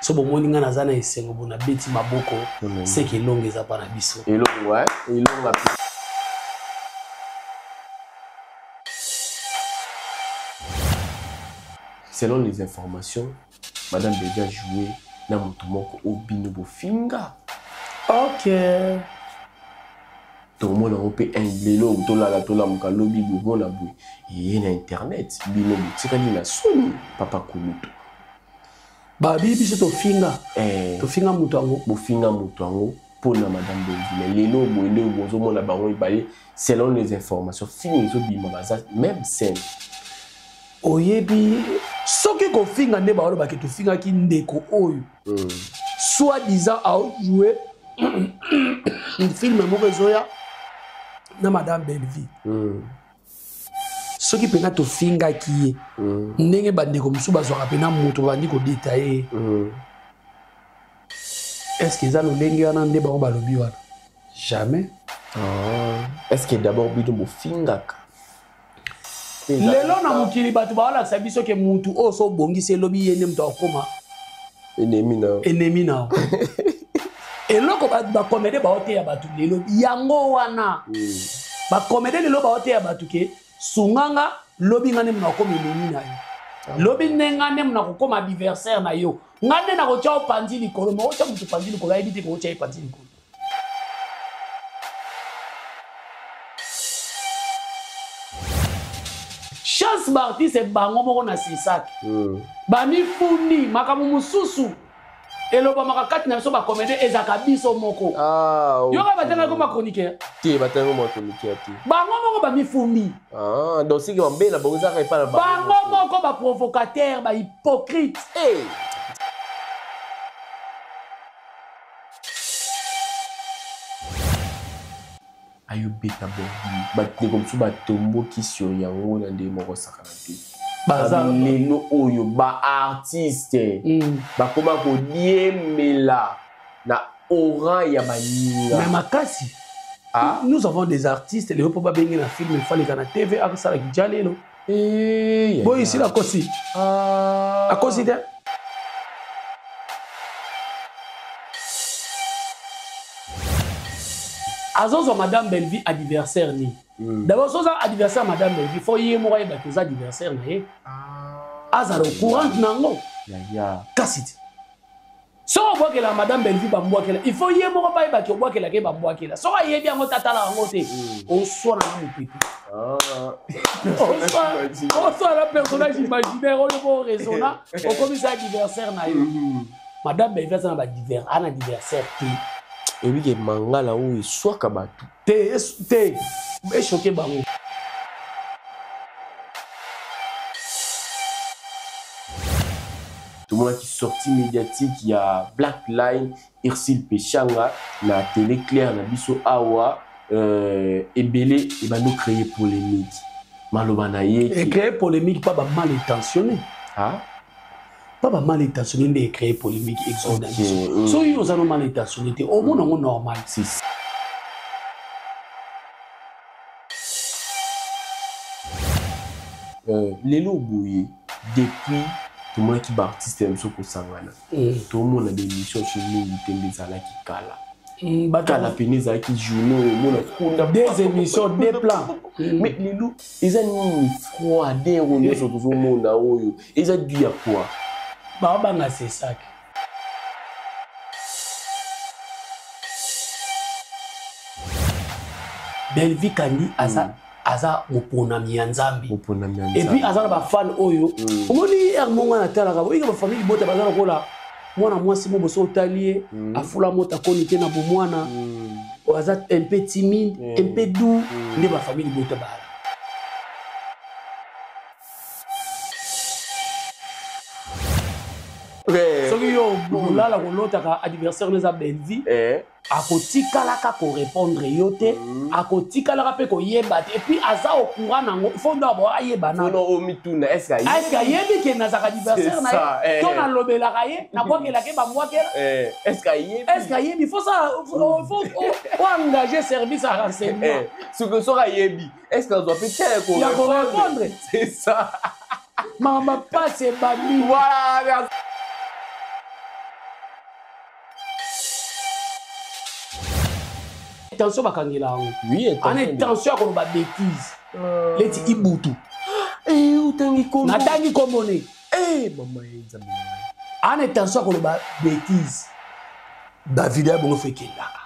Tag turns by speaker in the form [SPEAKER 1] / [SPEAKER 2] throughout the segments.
[SPEAKER 1] So bomoni nga naza na esengo bo nabeti maboko, seke elonga eza pa na biso.
[SPEAKER 2] Elonga, elonga. Selon les informations, Madame Bellevue a joué na moto moko oyo bino bofinga.
[SPEAKER 1] Ok.
[SPEAKER 2] Tomona yango mpe un lelo tolala tolamuka lobi bomona boye eye na internet bino botikali na soni papa kulutu.
[SPEAKER 1] Babi biso tofinga. Tofinga moto yango.
[SPEAKER 2] Bofinga moto yango mpo na Madame Bellevue. Mais lelo boye nde bozomona bango mibale selon les informations film ezobima baza même scène.
[SPEAKER 1] Oyebi soki kofinga nde balobaki tofingaki ndeko oyo soit disant aojouer film moko ezoya na Madame Bellevue. Soki mpena tofingaki ye ndenge bandeko mosusu bazwaka mpena moto babandi kodeta ye. Est-ce que eza lolenge wana nde bango balobi wana? Jamais.
[SPEAKER 2] Est-ce que d'abord bino bofingaka?
[SPEAKER 1] Lelo na mokili bato baolakisa biso ke mutu oyo so obongisi elobi ye nde moto akokoma
[SPEAKER 2] ennemi na yo.
[SPEAKER 1] Ennemi na yo. Eloko bacomédie baoteya bato lelo yango wana. Bacomédie lelo baoteya bato ke sunganga lobi nga nde moto akokoma ennemi na yo. Lobi nde nga nde moto akokoma adversaire na yo. Nga nde nakotia yo panzi likolo, mais otia moto panzi likolo ayebi te kotia ye panzi likolo. Chance ba artiste bango moko na Sisak. Bamifundi makambo mosusu elobamaka kati na biso ba comédien ezaka biso moko. Yoka batanga ko ma chroniqueur.
[SPEAKER 2] Te batanga ma chroniqueur te.
[SPEAKER 1] Bango moko bamifundi.
[SPEAKER 2] Donc c'est que bambe na bango ezaka epa na
[SPEAKER 1] bango. Bango moko ba provocateur, ba hypocrite.
[SPEAKER 2] Hey. Ayobeta bordi bandeko mosusu batomboki sur yango na ndenge moko osakana te.
[SPEAKER 1] Baza
[SPEAKER 2] lelo oyo ba artiste bakoma kodiembela na aura ya baninga.
[SPEAKER 1] Mais makasi. Nous avons des artistes lelo mpo babenge na film efaleka na TV akosalaki ja lelo. Boyi esila akosi. Akosi te. Azozwa Madame Bellevue adversaire ni. D'abord soza adversaire Madame Bellevue, faut ye moko ayeba que oza adversaire na ye. Azala au courant nango. Kasi te. Soki obwakela Madame Bellevue bambwakela, il faut ye moko bayeba que obwakelaka ye bambwakela. Soki ayebi yango tatala yango te, oswana na mopepe. Oswana personnage imaginaire oyo bo raisonna, okomisa adversaire na yo. Madame Bellevue aza na ba divers, ana adversaire te.
[SPEAKER 2] Ebi ke mangala oyo eswaka bato.
[SPEAKER 1] Te, te, echoke bango.
[SPEAKER 2] Tomonaki sortie médiatique ya Black Line, Ursule Peshanga na télé claire na biso awa, ebele ebando créer polémique. Maloba na ye
[SPEAKER 1] ki- Et créer polémique pas ba mal intentionné. Pas ba mal intentionné nde créer polémique exode na biso. Soki oza no mal intentionné te, omona yango normal.
[SPEAKER 2] Si, si. Lelo boye depuis tomonaki ba artiste na biso kosangana, tomona ba émission so mingi te nde ezalaki kala. Kala pene ezalaki journée oyo omona kunda
[SPEAKER 1] Des émissions, des plans.
[SPEAKER 2] Mais lelo eza nini froideur oyo nyonso tozomona oyo eza dû ya quoi?
[SPEAKER 1] Babanga c'est ça. Bellevue Kandi aza moponami ya Nzambe.
[SPEAKER 2] Moponami ya Nzambe.
[SPEAKER 1] Et puis aza na ba fan oyo. Omoni er monga na talaka, oyika ba famille libota baza lokola mwana mwasi mo boso otali ye, afula moto akoni te na bomwana. Aza un peu timide, un peu doux, nde ba famille libota bala. Soki yo olala kolotaka adversaire no eza Bellevue, akotikalaka korépondre yo te, akotikalaka mpe koyeba te. Et puis aza au courant nango, il faut d'abord ayeba nano.
[SPEAKER 2] Faut omituna, est-ce que ayebi?
[SPEAKER 1] Est-ce que ayebi ke nazalaka adversaire
[SPEAKER 2] C'est
[SPEAKER 1] na
[SPEAKER 2] ça,
[SPEAKER 1] ye? To nalobelaka ye, nabwakelaka ye, bambwakela?
[SPEAKER 2] Est-ce que ayebi?
[SPEAKER 1] Est-ce que ayebi? Faut ça, faut, faut, faut engager service à renseignement.
[SPEAKER 2] Soki soki ayebi, est-ce que azwa mpe te ya
[SPEAKER 1] ko
[SPEAKER 2] Ya ko
[SPEAKER 1] répondre?
[SPEAKER 2] répondre? C'est ça.
[SPEAKER 1] Mama passe ebandi.
[SPEAKER 2] Voilà, merci.
[SPEAKER 1] Tension bakangela yango.
[SPEAKER 2] Oui,
[SPEAKER 1] ana intention ya koloba bêtise. Leti ibutu.
[SPEAKER 2] Eh, otangi kombo.
[SPEAKER 1] Natangi kombo ne.
[SPEAKER 2] Eh, mama ye Nzambe.
[SPEAKER 1] Ana intention ya koloba bêtise. David ya bongo fe kendaka.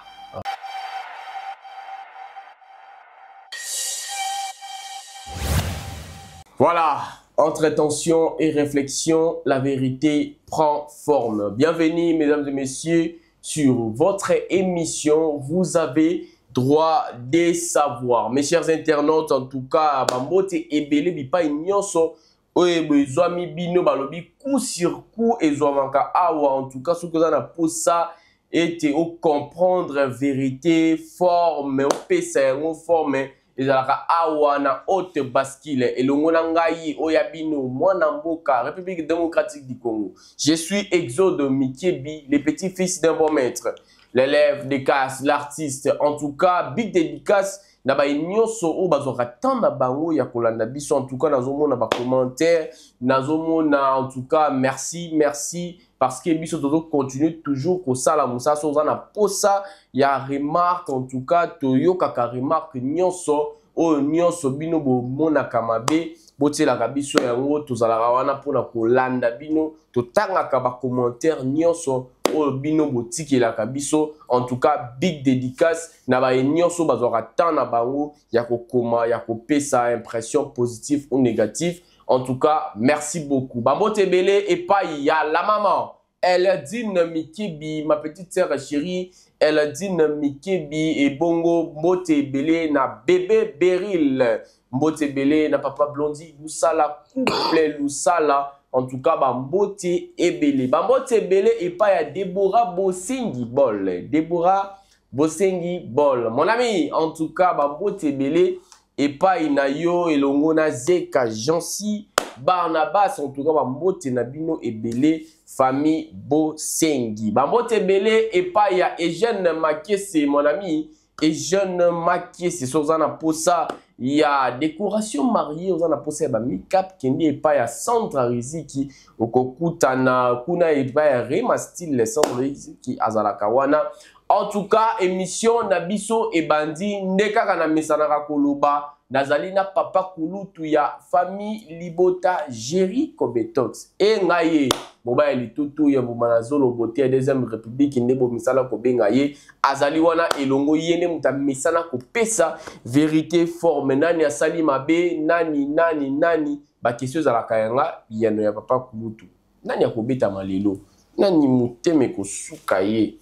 [SPEAKER 2] Voilà, entre tension et réflexion, la vérité prend forme. Bienvenue, mesdames et messieurs, sur votre émission. Vous avez droit de savoir. Mes chers internautes, en tout cas, bambote ebele bipai nyonso oyo ezwami bino, balobi coup sur coup ezwamaka awa. En tout cas, soki oza na posa ete ocomprendre vérité forme, opesa yango forme, ezalaka awa na Haute Bascule elongo na ngai oyo ya bino mwana mboka République démocratique du Congo. Je suis Exode Mikebi, le petit-fils d'un bon maître, l'élève de casse, l'artiste. En tout cas, big dédicace na baye nyonso oyo bazwaka temps na bango ya kolanda biso. En tout cas, nazomona bacommentaire, nazomona, en tout cas, merci, merci, parce que biso tozo continuer toujours kosala mosala. So oza na posa ya remarque, en tout cas, toyokaka remarque nyonso oyo nyonso bino bomonaka mabe, botielaka biso yango. Tozalaka wana mpona kolanda bino, totangaka bacommentaire nyonso oyo bino botikelaka biso. En tout cas, big dédicace na baye nyonso bazwaka temps na bango ya kokoma, ya kopesa impression positive ou négative. En tout cas, merci beaucoup. Bambote ebele epai ya la maman Eladine Mikebi, ma petite sœur chérie Eladine Mikebi. Ebongo mbote ebele na bébé Beryl, mbote ebele na papa Blondi Lusala, couple Lusala. En tout cas, bambote ebele, bambote ebele epai ya Deborah Bosengi Bol, Deborah Bosengi Bol, mon ami. En tout cas, bambote ebele epai na yo elongo na Zeka Jansi Barnabas. En tout cas, bambote na bino ebele, famille Bosengi. Bambote ebele epai ya Eugène Makese, mon ami Eugène Makese. So oza na posa ya décoration mariée, oza na posa ya bamikap, kende epai ya Centre Riziki, okokutana kuna epai ya Rema Style. Centre Riziki azalaka wana. En tout cas, émission na biso ebandi nde kaka na mesanaka koloba. Nazali na papa kulutu ya famille Libota, Jerry Kobetox, e ngai ye mobali ya litutu ya mbuma na zolobo te ya deuxième république nde bomisala kobenga ye. Azali wana elongo, ye nde moto amesana kopesa vérité forme. Nani asali mabe, nani nani nani, baquestion ezalaka yanga, biyano ya papa kulutu. Nani akobetama lelo, nani motema ekosuka ye?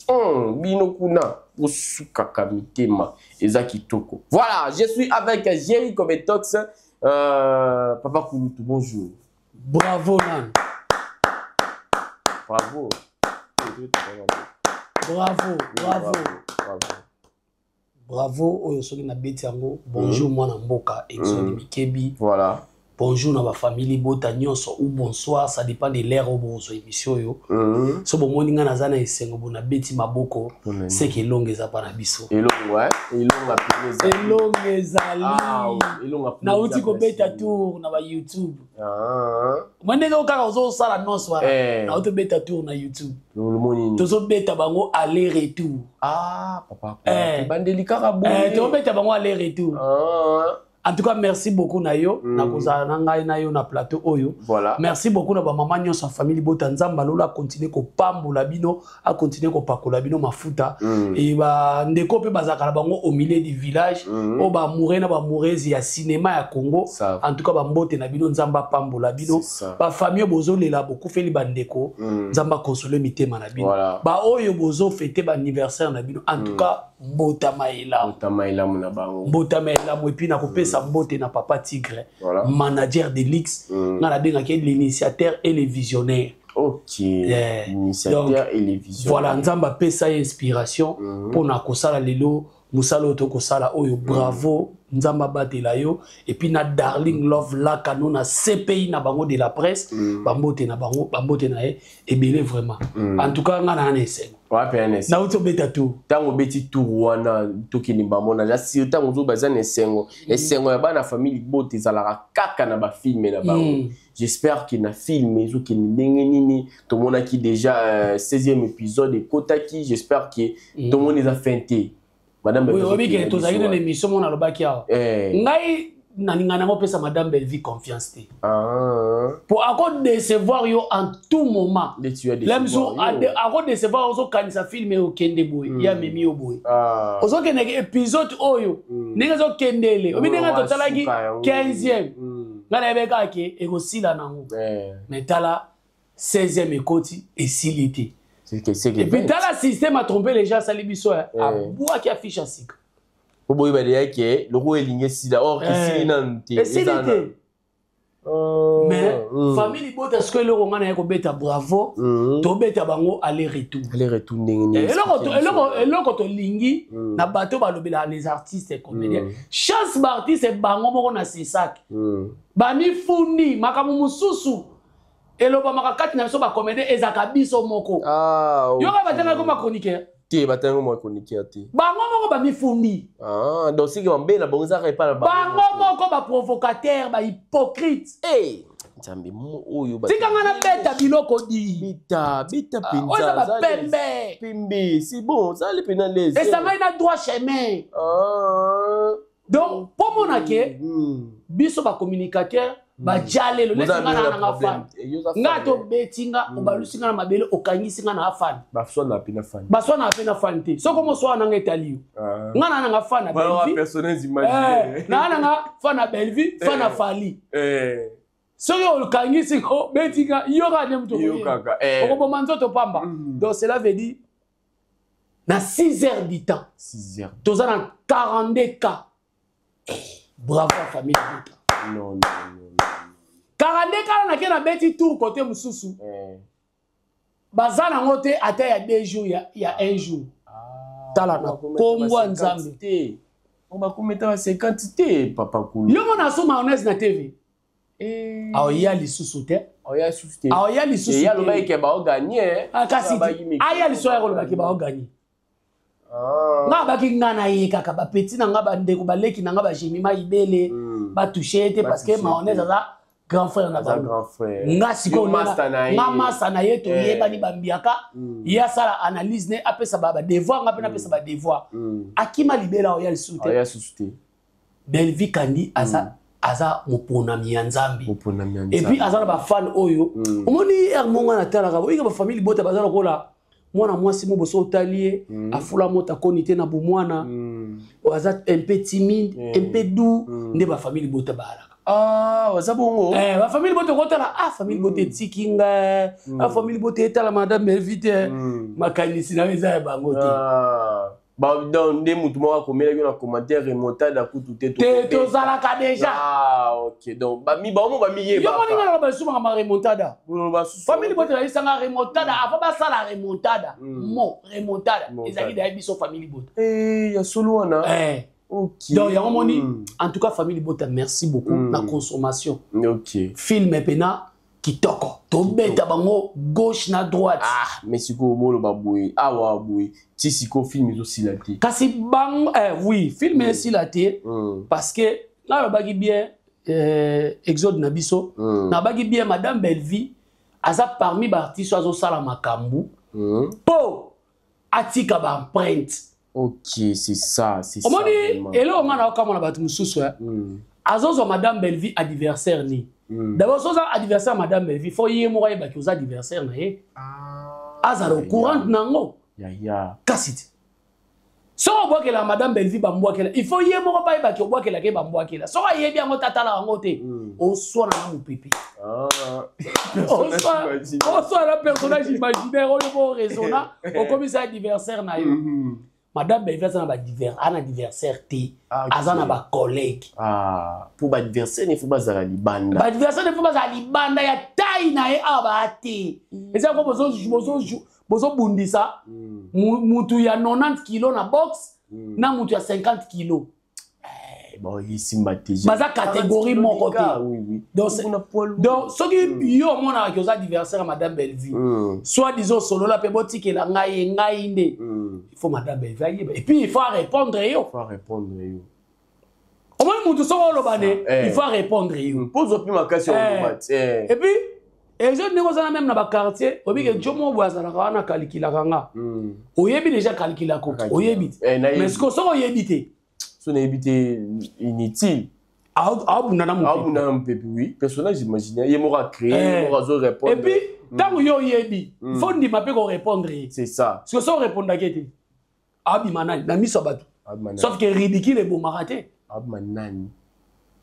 [SPEAKER 2] Bino kuna bosukaka mitema, eza kitoko. Voilà, je suis avec Jerry Kobetox. Papa kulutu, bonjour.
[SPEAKER 1] Bravo nan.
[SPEAKER 2] Bravo.
[SPEAKER 1] Bravo, bravo.
[SPEAKER 2] Bravo.
[SPEAKER 1] Bravo oyo soki nabeti yango. Bonjour mwana mboka Exode Mikebi.
[SPEAKER 2] Voilà.
[SPEAKER 1] Bonjour na bafamille bota nyonso, ou bonsoir, ça dépend de l'heure oyo bozwa émission oyo. So bomoni ngai naza na esengo, bo nabeti maboko, seke elongo eza mpa na biso.
[SPEAKER 2] Elongo, eh? Elonga pene ezali.
[SPEAKER 1] Elongo ezali.
[SPEAKER 2] Ah, elonga pene
[SPEAKER 1] nauti
[SPEAKER 2] eza
[SPEAKER 1] kobeta
[SPEAKER 2] place.
[SPEAKER 1] Tour na bayoutube.
[SPEAKER 2] Ah.
[SPEAKER 1] Mwa ndenge oyo kaka ozosala nyonso wana, nauti obeta tour na YouTube.
[SPEAKER 2] Lomoni nini?
[SPEAKER 1] Tozobeta bango aller retour.
[SPEAKER 2] Ah, papa.
[SPEAKER 1] Eh.
[SPEAKER 2] Bandeli kaka boye.
[SPEAKER 1] Eh, tozobeta bango aller retour.
[SPEAKER 2] Ah.
[SPEAKER 1] En tout cas, merci beaucoup na yo na kozala na ngai na yo na plateau oyo.
[SPEAKER 2] Voilà.
[SPEAKER 1] Merci beaucoup na bamama nyonso ya famille Libota. Nzambe alola akontinue kopambola bino, akontinue kopakola bino mafuta. E bandeko mpe bazalaka na bango au milieu du village, oyo baamoureux na baamoureuse ya cinéma ya Congo.
[SPEAKER 2] Ça.
[SPEAKER 1] En tout cas, bambote na bino, Nzambe apambola bino.
[SPEAKER 2] C'est ça.
[SPEAKER 1] Bafamille oyo bozolela, bokufeli bandeko, Nzambe akonsole mitema na bino.
[SPEAKER 2] Voilà.
[SPEAKER 1] Baoyo bozofete baanniversaire na bino, en tout cas, mbotama elamu.
[SPEAKER 2] Otama elamu na bango.
[SPEAKER 1] Mbotama elamu. Et puis nakopesa mbote na papa Tigre, manager de l'X. Nga nabengaki ye l'initiateur et le visionnaire.
[SPEAKER 2] Ok.
[SPEAKER 1] Yeah.
[SPEAKER 2] L'initiateur
[SPEAKER 1] Donc,
[SPEAKER 2] et les visionnaires.
[SPEAKER 1] Voilà, Nzambe apesa ye inspiration mpona kosala lelo mosala oyo tokosala oyo. Bravo, Nzambe abatela yo. Et puis na Darling Love Lakano na CPI na bango de la presse, bambote na bango, bambote na ye ebele vraiment. En tout cas, nga na na esengo.
[SPEAKER 2] Wapi na esengo?
[SPEAKER 1] Nauti obeta tour.
[SPEAKER 2] Ntango obeti tour wana, tokende bamona ja si ntango ozo baza na esengo. Esengo ya bana famille Libota ezalaka kaka na bafilme na bango. J'espère que na film ezokende ndenge nini. Tomonaki déjà 16e épisode ekotaki. J'espère que tomoni eza fin te. Madame
[SPEAKER 1] Bellevue, oyebi ke tozalaki na émission moko nalobaki awa. Ngai nalinga nango opesa Madame Bellevue confiance te. Po ako décevoir yo en tout moment. La miso ako décevoir, ozokanisa film okende boye, ye amemi yo boye. Ozokende épisode oyo ndenge ezokendele, obi ndenge totalaki 15e, ngai nayebi kaka ke ekosila nango. Mais tala, 16e ekoti, esili te. Et puis tala système a trompé les gens, asali biso, abwaki affiche ya sika.
[SPEAKER 2] Po boyeba deya ke loko elingi esila, or esili nanu te.
[SPEAKER 1] Esili te. Mais famille libota, sikoyo eloko ngai naye kobeta bravo, tobeta bango aller retour.
[SPEAKER 2] Aller retour ndenge nini?
[SPEAKER 1] Eloko tolingi na bato balobelaka, les artistes et comédiens, chance baartiste bango moko na sesak bamifundi makambo mosusu elobamaka kati na biso bacomédien, ezalaka biso moko. Yoka, batangaki ma chroniqueur.
[SPEAKER 2] Te, batangi mwa chroniqueur te.
[SPEAKER 1] Bango moko bamifundi.
[SPEAKER 2] Ah, donc siki mabe na bango ezaka epa na
[SPEAKER 1] bango moko, baprovocateur, bahypocrite.
[SPEAKER 2] Nzambe oyo.
[SPEAKER 1] Tikanga nabeta biloko di.
[SPEAKER 2] Beta, beta.
[SPEAKER 1] Oyo eza bapembe.
[SPEAKER 2] Pembe, c'est bon, ozali mpena lese.
[SPEAKER 1] Esangani na droit chemin. Donc mpo mona ke biso bacommunicateur baja lelo neti nga na nanga fan, nga tobeti nga, obalusi nga na mabele, okangisi nga na afan.
[SPEAKER 2] Baswana mpe na fan.
[SPEAKER 1] Baswana mpe na fan te. Soki omoswana nanga etali yo. Nga na nanga fan na Bellevue, na nanga fan na Bellevue, fan na Fali. Soki okangisi, obeti nga, yo kaka nde moto okoboma nzoto pamba. Donc cela veut dire na 6 heures du temps
[SPEAKER 2] 6 heures
[SPEAKER 1] toza na 42 cas. Bravo à famille Bota.
[SPEAKER 2] Non, non, non.
[SPEAKER 1] 42 cas, nake nabeti tour côté mosusu, baza nango te ata ya 2 jours, ya 1 jour. Tala na kombo ya Nzambe.
[SPEAKER 2] Te, bakometa ba 50 te, papa Kulu.
[SPEAKER 1] Yo mona so mayonnaise na TV, aoya lisusu te.
[SPEAKER 2] Oya lisusu te.
[SPEAKER 1] Aoya lisusu.
[SPEAKER 2] Ye alobaki ke baoganye.
[SPEAKER 1] Kasi aya lisusu, aya kolobaki baoganye. Nga abaki, nga na ye kaka bapeti na nga, bandeko baleki na nga, bajemima ibele batouche ye te, parce que mayonnaise aza grand frère na bango. Nga sikoyo nga masa na ye, toyebani, bambiaka ye, asala analyse ne, apesa badevoir, nga mpe napesa badevoir. Akima libela, oya lisusu
[SPEAKER 2] te.
[SPEAKER 1] Te. Bellevue Kandi aza moponami ya Nzambe, et puis aza na bafan oyo omoni ere mongo natalaka oyika bafamille libota baza lokola mwana mwasi mo boso otali ye, afula moto akoni te na bomwana, aza un peu timide, un peu doux. Nde bafamille libota baalaka.
[SPEAKER 2] Ah, baza bongo.
[SPEAKER 1] Eh, bafamille libota okotala, ah, famille libota etiki ngai, ah, famille libota etala madame Bellevue te, makanisi na yo eza ya bango te.
[SPEAKER 2] Donc nde motu moko akomelaki na commentaire, remontada kutu te.
[SPEAKER 1] Te, tozalaka déjà.
[SPEAKER 2] Ah, ok, donc bami bango bamiyebaka.
[SPEAKER 1] Yo moninga na basumaka ma remontada. Famille libota bayisanga remontada avant basala remontada. Mo remontada ezalaki daya biso famille libota.
[SPEAKER 2] Ya solo wana.
[SPEAKER 1] Ok. Donc yango moni, en tout cas famille libota, merci beaucoup na consommation. Film mpena kitoko, tobeta bango gauche na droite.
[SPEAKER 2] Ah, mais sikoyo boloba boye awa boye, ti sikoyo film ezosila te.
[SPEAKER 1] Kasi bango, oui, film esila te, parce que nalobaki bien, exode na biso, nalobaki bien, madame Bellevue aza parmi baartiste oyo azosala makambo mpo atika baempreinte.
[SPEAKER 2] Ok, c'est ça, c'est ça.
[SPEAKER 1] Omoni eloko nga na okamona bato mosusu, azozwa madame Bellevue adversaire ni. D'abord soza adversaire madame Bellevue, faut ye moko ayebaki oza adversaire na ye, azala au courant nango. Kasi te soki obwakela madame Bellevue bambwakela, il faut ye moko bayebaki obwakelaka ye bambwakela. Soki ayebi yango te, atala yango te, oswana na mopepe, oswana na personnage imaginaire oyo po raisonna okomisa adversaire na yo. Madame Bellevue aza na adversaire te, aza na bacollègue.
[SPEAKER 2] Po baadversaire ne faut bazala libanda.
[SPEAKER 1] Baadversaire ne faut bazala libanda ya taille na ye. Awa baa te, eza ko bozobundisa mutu ya 90 kilo na boxe na mutu ya 50 kilo.
[SPEAKER 2] Esimba te.
[SPEAKER 1] Baza catégorie moko te. Donc soki yo omonaka oza adversaire ya madame Bellevue, soit disant solola mpe botikela ngai ye, ngai nde il faut madame Bellevue ayeba, et puis il faut répondre yo.
[SPEAKER 2] Répondre yo.
[SPEAKER 1] Omoni mutu soki oloba ne, il faut répondre yo.
[SPEAKER 2] Mpo ozwa mpe makasi ya
[SPEAKER 1] Et puis Exode ndenge oza na même na baquartier, oyebi ke jo moko boye azalaka wana, akalikilaka nga. Oyebi déjà kalikilako, oyebi te. Mais sikoyo soki oyebi te,
[SPEAKER 2] So nayebi te, inutile.
[SPEAKER 1] Aobunda na mopepe.
[SPEAKER 2] Aobunda na mopepe, oui, personnage imaginaire, ye moko acréé, ye moko azo répondre.
[SPEAKER 1] Et puis ntango yo oyebi, faut ndima mpe korépondre ye.
[SPEAKER 2] C'est ça.
[SPEAKER 1] Sikoyo so orépondaki te, abima nani na miso ya bato? Sauf que ridicule ebomaka te.
[SPEAKER 2] Abima nani?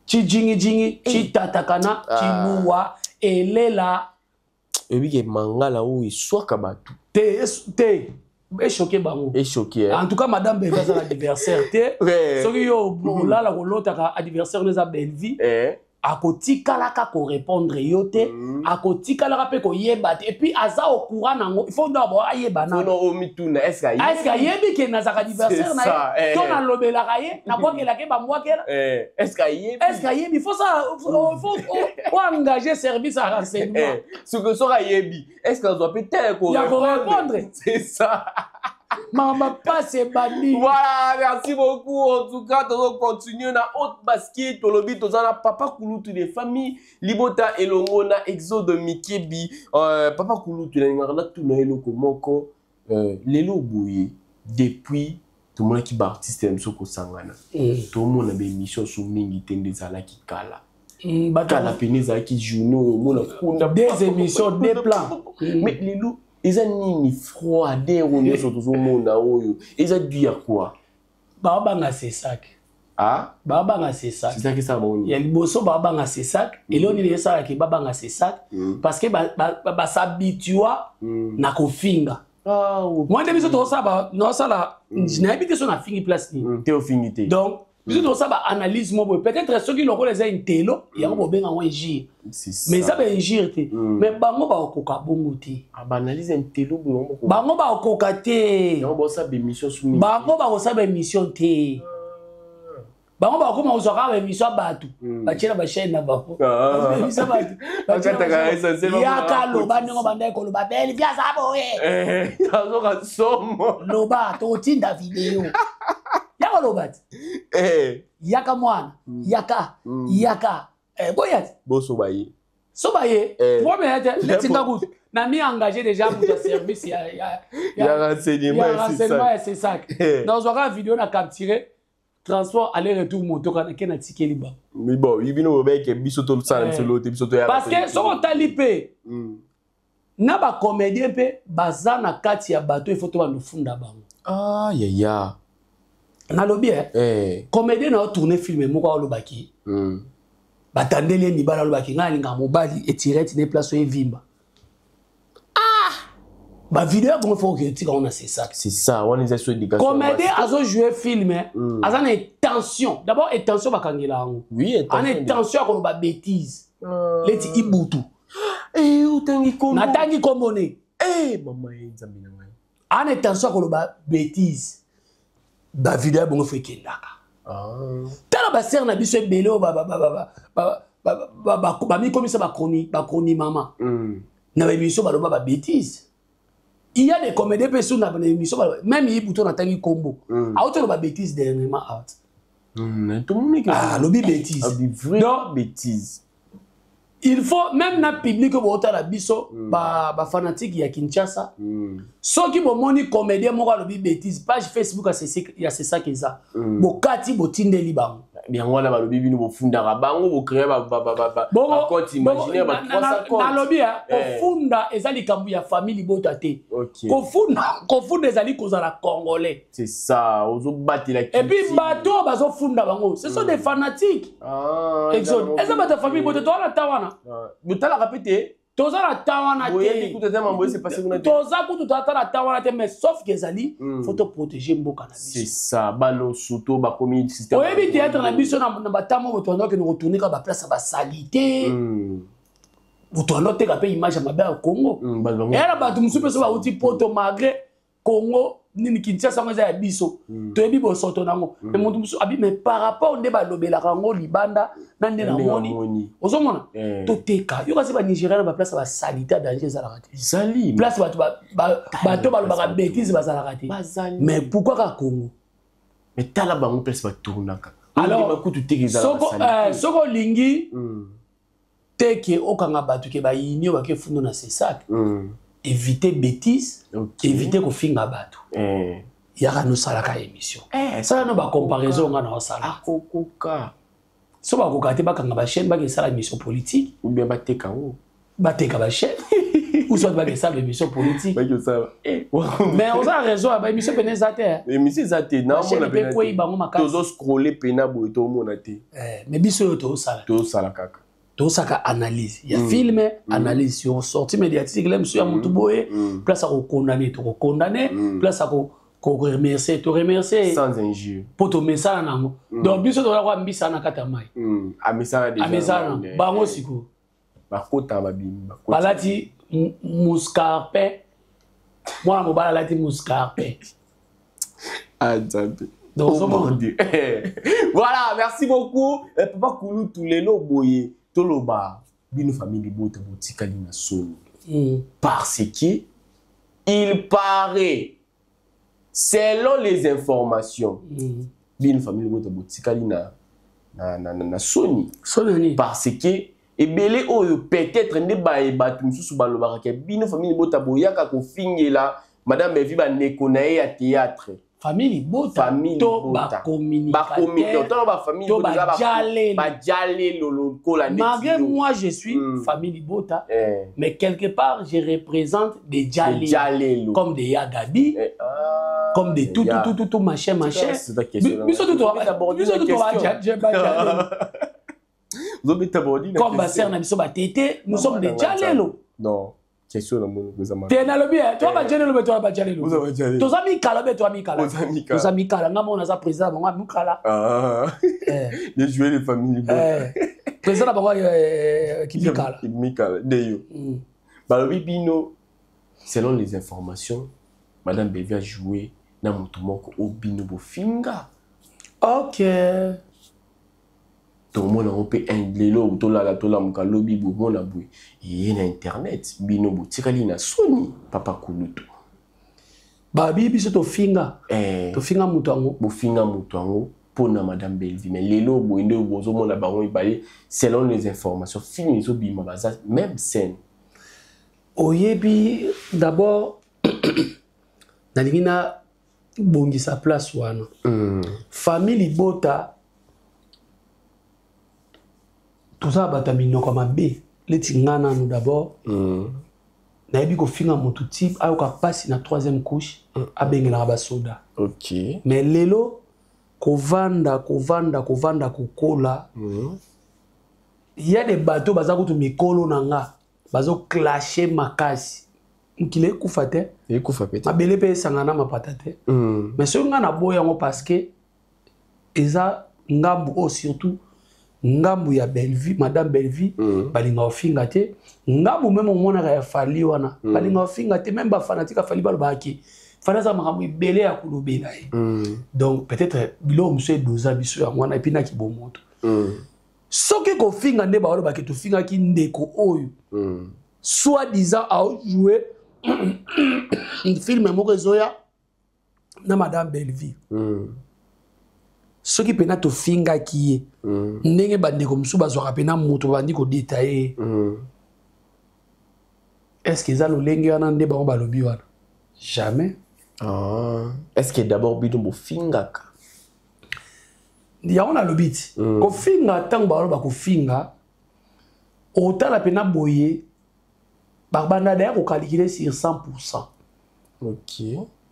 [SPEAKER 1] Cijingijingi, citatakana, ciluwa elela.
[SPEAKER 2] Oyebi ke mangala oyo eswaka bato.
[SPEAKER 1] Te, te, echoquer bango.
[SPEAKER 2] Echoquer.
[SPEAKER 1] En tout cas, madame Bellevie aza adversaire te. Soki yo olala kolotaka adversaire no eza Bellevie, akotikalaka korépondre yo te, akotikalaka mpe koyeba te. Et puis aza au courant nango, il faut d'abord ayeba
[SPEAKER 2] nano omituna: est-ce
[SPEAKER 1] est-ce ayebi ke nazalaka adversaire na ye, to nalobelaka ye, nabwakelaka ye, bambwakela?
[SPEAKER 2] Est-ce ayebi?
[SPEAKER 1] Est-ce ayebi? Faut ça, faut oengager service à renseignement.
[SPEAKER 2] Soki ayebi, est-ce que azwa mpe te
[SPEAKER 1] ya korépondre?
[SPEAKER 2] C'est ça.
[SPEAKER 1] Mama, passe ebandi.
[SPEAKER 2] Voilà, merci beaucoup. En tout cas, tozo continuer na haute basket. Tolobi toza na papa kulutu de famille libota elongo na Exode Mikebi. Papa kulutu, nalingaka natuna eloko moko. Lelo boye, depuis tomonaki baartiste na biso kosangana, tomona baémission so mingi te nde ezalaki kala. Kala pene ezalaki journée oyo omona kuna
[SPEAKER 1] des émissions, des plans.
[SPEAKER 2] Mais lelo eza nini, froideur oyo nyonso tozomona oyo, eza dû ya quoi?
[SPEAKER 1] Baobanga CSAC.
[SPEAKER 2] Ah.
[SPEAKER 1] Baobanga CSAC.
[SPEAKER 2] CSAC esala bango nini?
[SPEAKER 1] Ya liboso, baobanga CSAC. Eloko nini esalaki babanga CSAC? Parce que bas'habitua na kofinga. Moi nde biso tozosala, naosala, nayebi te so nafingi place nini.
[SPEAKER 2] Te, ofingi te.
[SPEAKER 1] Donc biso tozosala baanalyse mo boye, peut-être soki lokola eza intelo yango bobenga yango injure, mais eza bainjure te. Mais bango bakokoka bongo te.
[SPEAKER 2] Baanalyse intelo boye.
[SPEAKER 1] Bango bakokoka te.
[SPEAKER 2] Yango bosala baémission sumi.
[SPEAKER 1] Bango bakosala baémission te. Bango bakokoma kozwa kaka baémission ya bato batie na bachaîne na bango, émission bato yaka loba ndenge bandaki koloba Bellevie aza boye.
[SPEAKER 2] Azoka somo.
[SPEAKER 1] Loba, tokotinda video yaka, loba ti yaka mwana yaka yaka boya ti.
[SPEAKER 2] Boso baye.
[SPEAKER 1] So baye problème te. Neti nga kutu na mi engagé déjà moto ya service ya
[SPEAKER 2] ya renseignement.
[SPEAKER 1] Renseignement ya CSAC, nazwaka video na capturé, transport aller retour, motoka nake na tikeli bango.
[SPEAKER 2] Mais bon, bino bobeke biso tosala biso lo te, biso toyaka.
[SPEAKER 1] Parce que soki otali mpe na bacomédien mpe baza na kati ya bato, il faut to bandofunda bango.
[SPEAKER 2] Ah yaya.
[SPEAKER 1] Nalobi e comédien na otourne film moko, alobaki batandeli ye mibali, alobaki ngai alingaka mobali etirete ne place oyo evimba. Bavideo ya bongo, faut otika ngo na CSAC.
[SPEAKER 2] C'est ça wana, eza so éducation.
[SPEAKER 1] Comédien azojoue film, aza na intention, d'abord intention bakangela yango. Aza na intention ya koloba bêtise leti ibutu.
[SPEAKER 2] Otangi kombo.
[SPEAKER 1] Natangi kombo ne.
[SPEAKER 2] Mama ye, Nzambe na ngai.
[SPEAKER 1] Aza na intention ya koloba bêtise, bavideo ya bongo faut ekendaka. Tala basere na biso ebele oyo bamikomisa bachroni mama na baémission, baloba babêtise. Il y a des comédiens mpe so na émission, même Ibutu natangi kombo, auti oloba bêtise dernièrement out. Alobi bêtise.
[SPEAKER 2] Donc bêtise.
[SPEAKER 1] Il faut même na public oyo bootala biso, bafanatique ya Kinshasa, soki bomoni comédien moko alobi bêtise, page Facebook ya CSAC eza, bokati, botindeli bango.
[SPEAKER 2] Yango wana balobi bino bofundaka bango, bocréer bacompte imaginaire ba 300 compte.
[SPEAKER 1] Nalobi kofunda eza likambo ya famille libota te. Kofunda ezali kozala Congolais.
[SPEAKER 2] C'est ça, ozobatela.
[SPEAKER 1] Et puis bato oyo bazofunda bango, ce sont des fanatiques. Eza bato ya famille libota, toza na ta wana.
[SPEAKER 2] Botalaka mpe te.
[SPEAKER 1] Toza na ta wana te. Toza kutu toza na ta wana te, mais sauf ke ezali faut toprotéger mboka na biso.
[SPEAKER 2] C'est ça, bano surtout bakomi
[SPEAKER 1] système. Oyebi théâtre na biso na batamo, boto wana okende kotourne kaka baplace ya basali te, moto wana oteka mpe image ya mabe ya Congo. Eya na bato mosusu mpe so bauti Poto, malgré Congo nini, Kinshasa yango eza ya biso, toyebi bosoto nango, mais moto mosusu abi, mais par rapport nde balobelaka yango libanda na nde namoni, ozomona toteka yo kasi banigéria na baplace ya basalite ya danger ezalaka te, place bato balobaka bétise bazalaka te. Mais pourquoi kaka Congo?
[SPEAKER 2] Mais tala bango place batournaka.
[SPEAKER 1] Alors soki olingi. Te ke okanga bato ke bayini oyo bake fundo na CSAC. Éviter bêtise. Éviter kofinga bato. Yaka nosalaka émission. Sala no bacomparaison nga na osala.
[SPEAKER 2] Akokoka.
[SPEAKER 1] So bakoka te, bakanga bachaîne, bakesala émission politique.
[SPEAKER 2] Ou bien bateka yango.
[SPEAKER 1] Bateka bachaîne ou soit bakesala émission politique.
[SPEAKER 2] Bakesala.
[SPEAKER 1] Mais oza na raison, baémission pene eza te.
[SPEAKER 2] Émission eza te.
[SPEAKER 1] Bachaîne mpe ekwei bango makasi.
[SPEAKER 2] Tozoscrolle pena boye, tomona te.
[SPEAKER 1] Mais biso oyo tozosala.
[SPEAKER 2] Tozosala kaka.
[SPEAKER 1] Tozosaka analyse ya film, analyse sur sortie médiatique le mosusu ya motu boye. Place ya kokondane, tokokondane. Place ya koremercier, toremercier.
[SPEAKER 2] Sans injure.
[SPEAKER 1] Mpo tomesana nango. Donc biso toza kwa mbisa na kati ya mai.
[SPEAKER 2] Amesana déjà.
[SPEAKER 1] Amesana nango bango sikoyo.
[SPEAKER 2] Bakota, babimi.
[SPEAKER 1] Balati muscarpin, mwana mobali alati muscarpin.
[SPEAKER 2] Ah, Nzambe.
[SPEAKER 1] Donc,
[SPEAKER 2] Oh mon Dieu. Voilà, merci beaucoup. Papa Kulutu, lelo boye, toloba, bino famille libota botikali na soni. Parce que il paraît, selon les informations, bino famille libota botikali na soni.
[SPEAKER 1] Soni nini?
[SPEAKER 2] Parce que ebele oyo peut-être nde baye bato mosusu balobaka ke bino famille libota boyaka kofingela madame Evi bandeko na ye ya théâtre.
[SPEAKER 1] Famille libota.
[SPEAKER 2] Famille
[SPEAKER 1] to
[SPEAKER 2] libota.
[SPEAKER 1] Bacommunicateur.
[SPEAKER 2] Tolo bafamille
[SPEAKER 1] To
[SPEAKER 2] libota eza
[SPEAKER 1] bajalelo.
[SPEAKER 2] Bajalelo lokola neti
[SPEAKER 1] Malgré
[SPEAKER 2] yo.
[SPEAKER 1] moi, je suis famille libota, mais quelque part je représente des jalelo.
[SPEAKER 2] Des jalelo.
[SPEAKER 1] Comme des Yagabi,
[SPEAKER 2] Eh, ah,
[SPEAKER 1] comme des tout,
[SPEAKER 2] ya.
[SPEAKER 1] tout, tout, tout, tout, machin, machin.
[SPEAKER 2] C'est ta question, là.
[SPEAKER 1] Biso tout,
[SPEAKER 2] Vous abordez
[SPEAKER 1] biso
[SPEAKER 2] la
[SPEAKER 1] tout,
[SPEAKER 2] question.
[SPEAKER 1] jalelo.
[SPEAKER 2] Vous avez abordé la
[SPEAKER 1] Comme
[SPEAKER 2] question.
[SPEAKER 1] baser na biso batete, nous sommes des
[SPEAKER 2] Maman, na
[SPEAKER 1] jalelo.
[SPEAKER 2] Non, question na moni koza ma.
[SPEAKER 1] Te nalobi, toi ba jalelo, toi ba jalelo.
[SPEAKER 2] Vous avez jalelo.
[SPEAKER 1] Toza mikala be, toi mikala.
[SPEAKER 2] Toza mikala.
[SPEAKER 1] Toza mikala, nga mona za président bango mikala.
[SPEAKER 2] Ah. Les jouer les familles.
[SPEAKER 1] Président na bango ki mikala.
[SPEAKER 2] Ki mikala, de yo. Balobi bino, selon les informations, madame Bellevue a joué na moto moko o bino bofinga.
[SPEAKER 1] OK.
[SPEAKER 2] Tomona yango mpe un lelo tolala tolamuka lobi bomona boye ye na internet bino botikali na soni, papa Kulutu.
[SPEAKER 1] Babi biso tofinga. Tofinga moto yango.
[SPEAKER 2] Bofinga moto yango mpona madame Bellevue, mais lelo boye nde bozomona bango mibale, selon les informations, film ezobima, baza même scène.
[SPEAKER 1] Oyebi, d'abord nalingi na bongisa place wana. Famille libota toza bato ya minoko ya mabe leti nga nanu d'abord. Nayebi kofinga motu type ayoka mpasi na troisième couche, abengelaka basoda. Mais lelo kovanda, kovanda, kovanda, kokola, ya de bato baza kutu mikolo na nga bazoclashe makasi, mokili ekufa te.
[SPEAKER 2] Ekufa pe te.
[SPEAKER 1] Mabele mpe esangana na mapata te. Mais soki nga naboya yango parce que eza ngambu oyo, surtout ngambu ya Bellevue, madame Bellevue, balinga kofinga te. Ngambu meme omonaka ya Fali wana, balinga kofinga te. Même bafanatique ya Fali balobaki Fali aza makambo ebele ya kolobela ye. Donc peut-être biloko mosusu edoza biso yango wana epi naki bomoto. Soki kofinga nde balobaki tofingaki ndeko oyo soi-disant aojoue film moko ezoya na madame Bellevue, soki mpena tofingaki ye ndenge bandeko mosusu bazwaka mpena moto babandi kodeta ye, est ce que eza lolenge wana nde bango balobi wana? Jamais.
[SPEAKER 2] Ah. Est ce que d'abord bino bofingaka?
[SPEAKER 1] Yango nalobi ti kofinga, ntango baloba kofinga, otala mpena boye, babanda daya kocalculer sur 100.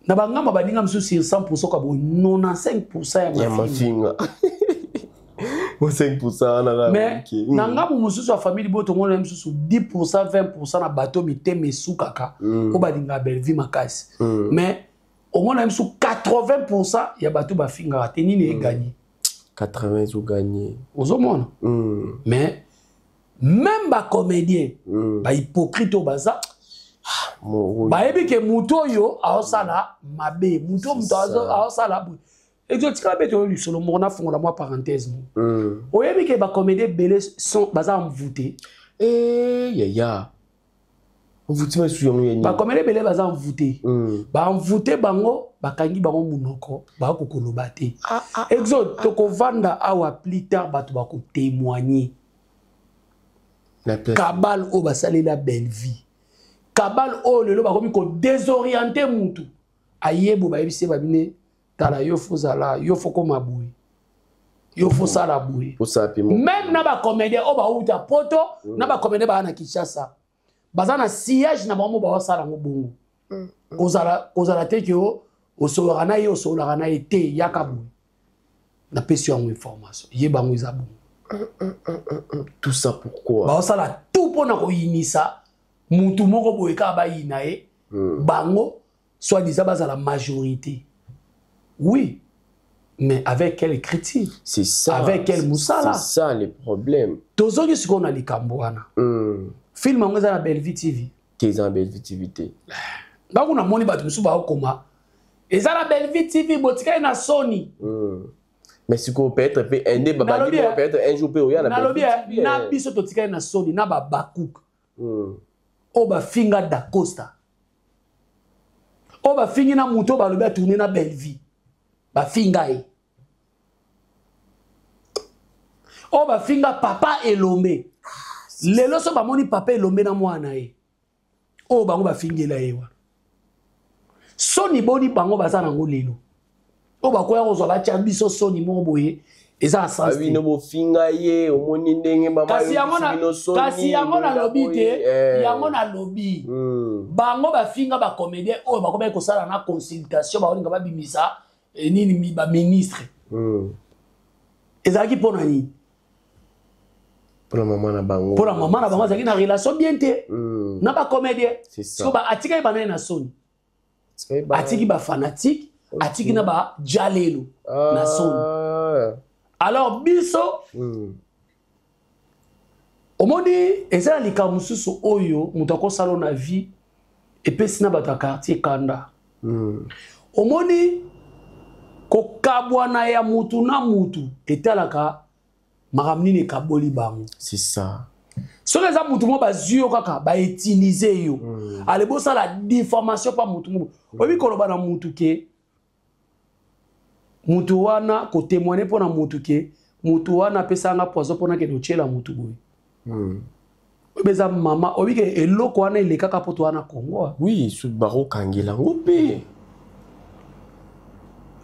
[SPEAKER 1] Na bangamba baninga mosusu sur 100 ka boye 95 ya
[SPEAKER 2] ya
[SPEAKER 1] mafinga.
[SPEAKER 2] Mafinga mo 5 wana kaka.
[SPEAKER 1] Mais na ngambo mosusu ya famille bo tomona mosusu 10, 20 na bato mitema esukaka oyo balingaka Bellevue makasi. Mais omona mosusu 80 ya bato bafingaka te. Nini eganye?
[SPEAKER 2] 80 ezoganye.
[SPEAKER 1] Ozomona. Mais même bacomédien, bahypocrite oyo baza, bayebi ke motu oyo aosala mabe, motu oyo moto aosala boye. Exotika bete oyo lisolo moko nafongola mwa parenthèse moko. Oyebi ke bacomédien ebele baza envoûté.
[SPEAKER 2] Eh, yaya, mvuti masu yango ya nini?
[SPEAKER 1] Bacomédien ebele baza envoûté. Baenvoûté bango, bakangi bango monoko, bakokoloba te. Exode, tokovanda awa plus tard, bato bakotémoigne. Cabale oyo basalela Bellevie, cabale oyo lelo bakomi kodésorienter mutu ayebo, bayebisi ye babine: tala, yo faut zala, yo faut koma boye, yo faut sala boye. Même na bacomédien oyo bauta Poto, na bacomédien baa na Kinshasa, baza na sillage na bango, baosala yango bongo. Kozala te ke osololaka na ye, osololaka na ye te, yaka boye, napesi yango information, yeba yango eza bongo.
[SPEAKER 2] Tout ça pourquoi?
[SPEAKER 1] Baosala tout mpona koyinisa mutu moko boye kaka, bayina ye. Bango soi-disant bazala majorité, oui, mais avec quelle écriture?
[SPEAKER 2] C'est ça.
[SPEAKER 1] Avec quel mosala?
[SPEAKER 2] C'est ça le problème.
[SPEAKER 1] Tozongi sikoyo na likambo wana. Film yango eza na Bellevue TV?
[SPEAKER 2] Te, eza na Bellevue TV te.
[SPEAKER 1] Ndako namoni bato mosusu baokoma eza na Bellevue TV, botikali na soni.
[SPEAKER 2] Mais sikoyo peut-être mpe nde babandi, peut-être un jour mpe oya na
[SPEAKER 1] Nalobi na biso totikali na soni na babakuk oyo bafinga Dacosta, oyo bafingi na moto oyo balobi atourne na Bellevue, bafinga ye, oyo bafinga papa Elombe. Lelo so bamoni papa Elombe na mwana ye oyo bango bafingela ye wana, soni boni bango baza nango lelo oyo bakoya kozwa batya biso soni moko boye? Eza na sens.
[SPEAKER 2] Bino bofinga ye, omoni ndenge.
[SPEAKER 1] Kasi yango nalobi te, yango nalobi bango bafinga bacomédien oyo bakomaki kosala na consultation, bakolinga babimisa nini, baministre. Ezalaki mpo na nini?
[SPEAKER 2] Mpona mama na bango.
[SPEAKER 1] Mpona mama na bango azalaki na relation bien te na bacomédien. So atikaki banaye na soni, atiki bafanatique, atiki na bajalelo na soni. Alors biso omoni eza na likambo mosusu oyo moto akosala na vie, epesi na bato ya quartier kanda. Omoni kokabwana ya mutu na mutu etalaka makambo nini ekaboli bango.
[SPEAKER 2] C'est ça.
[SPEAKER 1] Soki eza mutu moko bazwi yo kaka, bautiliser yo, ale bosala diffamation mpa mutu moko, oyebi koloba na mutu ke mutu wana, kotémoigner mpo na mutu ke mutu wana apesanga poison mpona kende otiela mutu boye. Oyebi eza mama, oyebi ke eloko wana elekaka mpo to wana Congo.
[SPEAKER 2] Oui, so bakokangela yango mpe.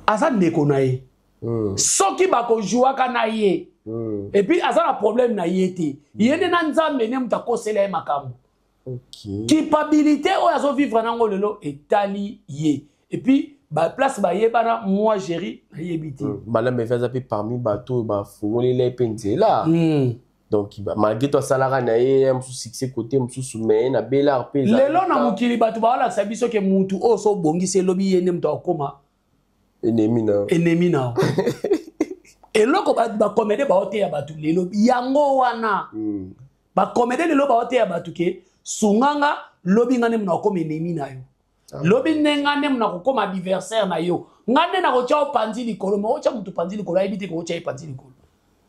[SPEAKER 1] Aza ndeko na ye. Soki bakozwaka na ye, et puis aza na problème na ye te, ye nde na Nzambe nde moto akosela ye makambo. Culpabilité oyo azovivre nango lelo etali ye. Et puis baplace bayebana, moi géri nayebi te.
[SPEAKER 2] Madame Efe aza mpe parmi bato oyo bafungolela ye mpe nzela. Donc malgré to asalaka na ye mosusu succès côté mosusu, mais na Belar mpe.
[SPEAKER 1] Lelo na mokili bato baolakisa biso ke mutu oyo so obongisi, elobi ye nde moto akokoma
[SPEAKER 2] ennemi na
[SPEAKER 1] ennemi na eloko. Bacomédien baoteya bato lelo yango wana. Bacomédien lelo baoteya bato ke sunganga, lobi nga nde moto akokoma ennemi na yo. Lobi nde nga nde moto akokoma adversaire na yo, nga nde nakotya opanzi likolo. Ma otya motu panzi likolo, ayebi te kootya ye panzi likolo.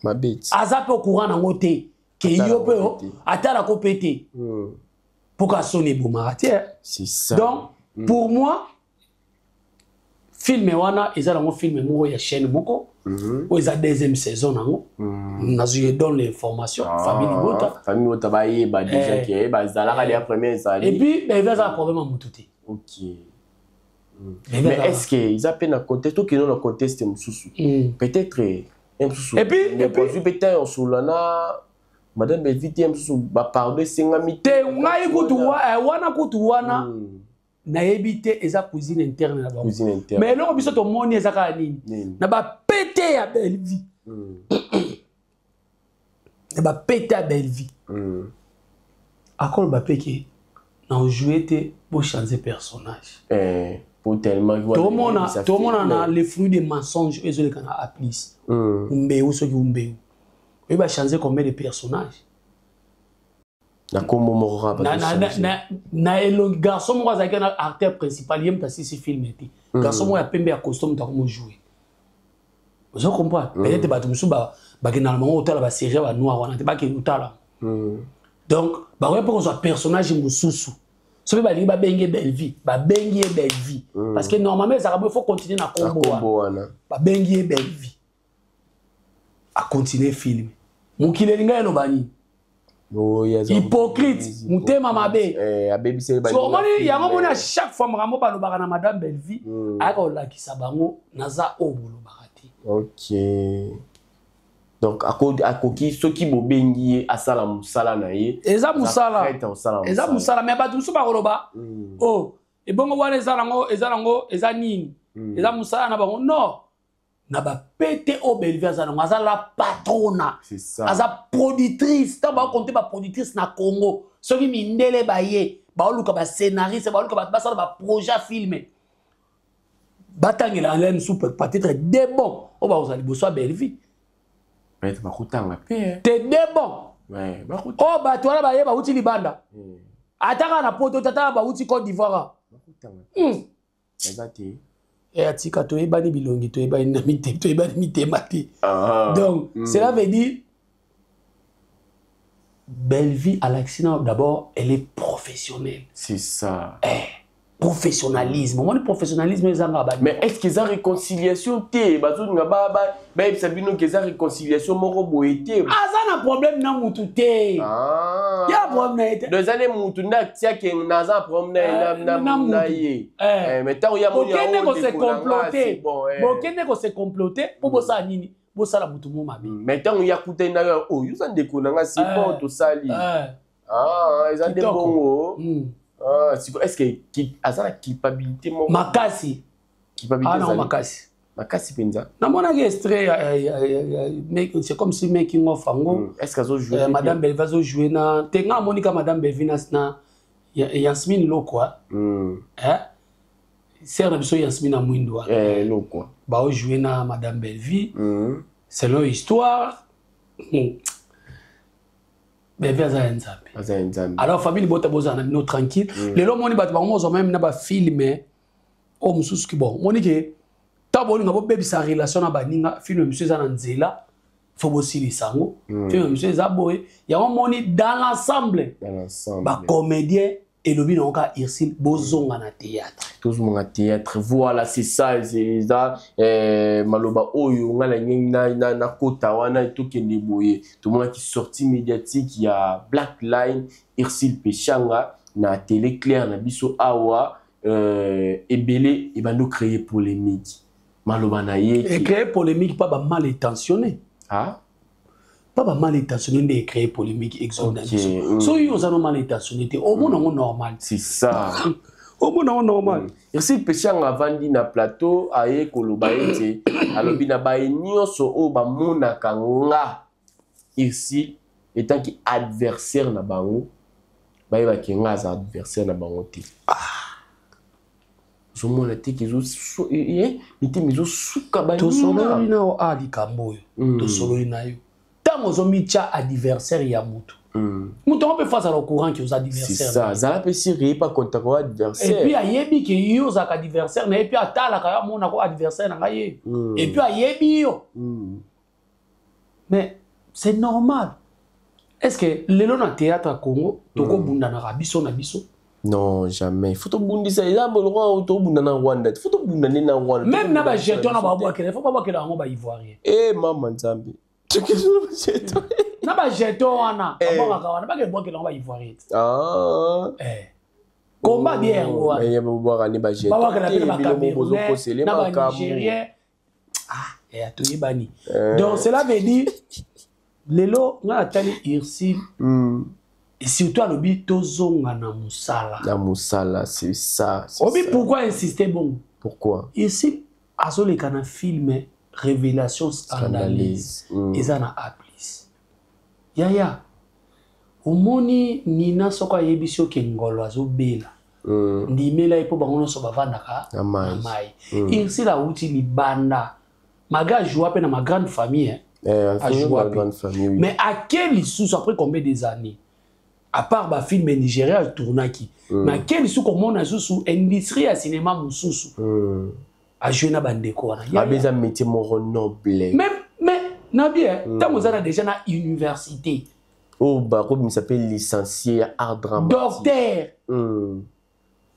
[SPEAKER 2] Mabeti.
[SPEAKER 1] Aza mpe courant nango te ke yo mpe atalako mpe te, mpo ka soni ebomaka te.
[SPEAKER 2] C'est ça.
[SPEAKER 1] Donc pour moi, film wana eza nango film moko ya chaîne moko oyo eza deuxième saison nango. Nazwi donne l'information, famille Libota.
[SPEAKER 2] Famille Libota bayeba déjà ke bazalaka déjà première ezali.
[SPEAKER 1] Et puis beve aza na problème ya motu te.
[SPEAKER 2] Ok, mais est ce que eza mpe na contexte, tokende na contexte mosusu peut-être mosusu?
[SPEAKER 1] Et puis
[SPEAKER 2] ozwi mpe temps osolola na madame Belvi te, mosusu bapardon esengami?
[SPEAKER 1] Te, ngai kutu wana, kutu wana nayebi te, eza cuisine interne na bango. Mais eloko biso tomoni eza kaka nini? Na bapete ya Bellevie, na bapete ya Bellevie, akoloba mpe ke na ojouer te, bochange personnage. Tomona na le fruit de mensonge oyo ezoleka na Aplis umbeu, soki umbeu oyo bachange combien de personnage?
[SPEAKER 2] Na kombo moko.
[SPEAKER 1] Na elongi, garçon moko azalaki na acteur principal, ye moto asisi film te. Garçon moko ya pembe ya costume, moto akomojoue, ozo comprendre? Peut-être bato mosusu bakendaka na bango kotala basérie ya banoir wana te, bakende kotala. Donc bakoki mpe kozwa personnage mosusu. Soki balingi babengi ye Bellevie, babengi ye Bellevie, parce que normalement ezalaka boye, faut continuer na kombo wana. Babengi ye Bellevie, acontinue film. Mokili elinga eloba nini? Hypocrite, motema mabe. So omoni yango, omoni à chaque fois makambo balobaka na madame Bellevie, ayaka kolakisa bango naza oyo bolobaka te.
[SPEAKER 2] Ok, donc akoki, soki bobengi ye, asala mosala na ye.
[SPEAKER 1] Eza mosala, eza mosala. Mais bato mosusu bakoloba: "Oh, ebongo wana eza nango, eza nango, eza nini?" Eza mosala na bango. Non, na bapete oyo Bellevie aza nango, aza la patrona, aza productrice. Ntango bakocompter baproductrice na Congo, soki mindele baye, baoluka bascénariste, baoluka bato basala baprojet ya film, batangela Alain mosusu, peut-être de bon oyo bakozala liboso ya Bellevie.
[SPEAKER 2] Peut-être bakotanga mpe.
[SPEAKER 1] Te, de bon oyo bato wana baye, bauti libanda, ata kaka na Poto, tata bauti Côte d'Ivoire.
[SPEAKER 2] Baza te.
[SPEAKER 1] Atika, toyebani bilongi, toyebani na mitema, toyebani mitema te. Donc cela veut dire Bellevie alakisi na d'abord elle est professionnelle.
[SPEAKER 2] C'est ça.
[SPEAKER 1] Professionnalisme, omoni, professionnalisme ezanga ba.
[SPEAKER 2] Mais est ce que eza réconciliation te? Bazolinga bayebisa bino ke eza réconciliation moko boye te.
[SPEAKER 1] Aza na problème na mutu te. Ya problème na ye te.
[SPEAKER 2] Donc eza nde mutu nde atiake naza na problème na ye. Mais ntango ya
[SPEAKER 1] bokende kose comploter, bokende kose comploter mpo bosala nini? Bosala mutu mo mabe.
[SPEAKER 2] Mais ntango ya kutani na yo, oyo oza ndeko na nga, c'est bon, tosali, eza nde bongo. Siko est ce que aza na culpabilité moko?
[SPEAKER 1] Makasi.
[SPEAKER 2] Culpabilité?
[SPEAKER 1] Makasi.
[SPEAKER 2] Makasi mpenza.
[SPEAKER 1] Namonaki extrait, c'est comme si making of yango.
[SPEAKER 2] Est ce que azojouer?
[SPEAKER 1] Madame Belvi azojouer na te. Nga amonika madame Belvi na Yasmine Lokwa, sœur na biso Yasmine na mwindu
[SPEAKER 2] wana. Lokwa.
[SPEAKER 1] Baojouer na madame Belvi. Selon histoire, Belvi aza ya Nzambe.
[SPEAKER 2] Aza ya Nzambe.
[SPEAKER 1] Alors famille bota, bozala na bino tranquille. Lelo omoni bato bango ozwa même na bafilm oyo mosusu ki bon, omoni ke ntango bolinga bobebisa relation na baninga, film mosusu eza na nzela, fo bosilisa yango. Film mosusu eza boye, yango omoni dans l'ensemble bacomédien elobi nango kaka Ursile, bozonga na théâtre.
[SPEAKER 2] Tozonga théâtre, voilà, c'est ça. Eza maloba oyo nga na ndenge nakota wana. Tokende boye, tomonaki sortie médiatique ya Black Line Ursile Peshanga na Télé Claire na biso awa. Ebele ebandi créer polémique, maloba na ye.
[SPEAKER 1] Ecréer polémique pa bamal intentionné.
[SPEAKER 2] Ah?
[SPEAKER 1] Pa bamal intentionné nde ecréer polémique. Exemple na biso, soki oza no mal intentionné te, omona yango normal.
[SPEAKER 2] C'est ça.
[SPEAKER 1] Omona yango normal.
[SPEAKER 2] Ursile Peshanga avandi na plateau, aye koloba ete alobi na baye nyonso oyo bamonaka nga Ursile étant que adversaire na bango, bayebaki nga aza adversaire na bango te. Ozomona te ke mitema ezosuka.
[SPEAKER 1] Tosololi na yo a likambo oyo. Tosololi na yo, ntango ozomitya adversaire ya motu, moto yango mpe fa azala courant ke oza adversaire.
[SPEAKER 2] Azala mpe sûr, ye pa contaka o adversaire.
[SPEAKER 1] Et puis ayebi ke yo ozalaka adversaire na ye, puis atalaka yo, amonako adversaire na ngai ye, et puis ayebi yo. Mais c'est normal. Est ce que lelo na théâtre ya Congo tokobundanaka biso na biso?
[SPEAKER 2] Non, jamais. Faut tobundisa, eza boloko tobunda na Rwanda, faut tobunda nde na Rwanda.
[SPEAKER 1] Même na bajeton na babwakela, faut babwakela yango baivoirien.
[SPEAKER 2] E mama Nzambe,
[SPEAKER 1] na bajeton wana babwakaka wana, bakebwakela yango baivoirien. Combat bien yango
[SPEAKER 2] wana babwaka nde bajeton.
[SPEAKER 1] Babwakela mpe na bacamerounais, na banigérien. Ah, toyebani. Donc cela veut dire lelo nga natali Ursile et surtout alobi tozonga na mosala.
[SPEAKER 2] Na mosala, c'est ça.
[SPEAKER 1] Obi pourquoi insister bongo?
[SPEAKER 2] Pourquoi?
[SPEAKER 1] Ursile azoleka na film Révélation scandaleuse. Eza na A plus. Yaya, omoni Nina, soko ayebisi oke ngolo azobela, ndimela ye, mpo bango nyonso bavandaka
[SPEAKER 2] na
[SPEAKER 1] mai. Ursile awuti libanda, maga ajoua mpe na ma grande famille, hein.
[SPEAKER 2] Ajoua mpe,
[SPEAKER 1] mais ake lisusu après combien des années, à part bafilm nigéria atournaki, mais ake lisusu komona lisusu industrie ya cinéma mosusu, ajoue na bandeko wana.
[SPEAKER 2] Eza métier moko noble.
[SPEAKER 1] Mais na bien, ntango oza na déjà na université,
[SPEAKER 2] oyo bakobimisa mpe licencié ya art dramatique,
[SPEAKER 1] docteur.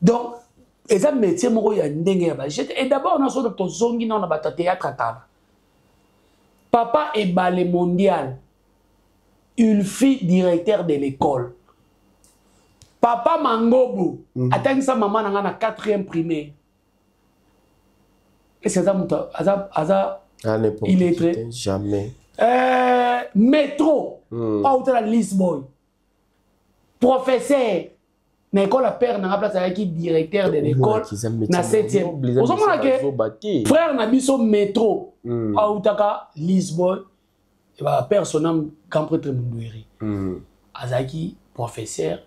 [SPEAKER 1] Donc eza métier moko ya ndenge ya bajete. Et d'abord nyonso tozongi nao na bato ya théâtre kala, papa Ebale Mondial. Il fut directeur de l'école. Papa Mangobo atangisa mama na nga na 4e primaire. Est-ce que aza moto aza
[SPEAKER 2] Ah, n'importe
[SPEAKER 1] illettré?
[SPEAKER 2] Qui te, jamais.
[SPEAKER 1] Métro auta na Lisboy, professeur na école ya père na nga, place azalaki directeur de l'école na 7e. Ozomona ke frère na biso Métro autaka Lisboy, père, son âme, grand prêtre Mundueri, azalaki professeur,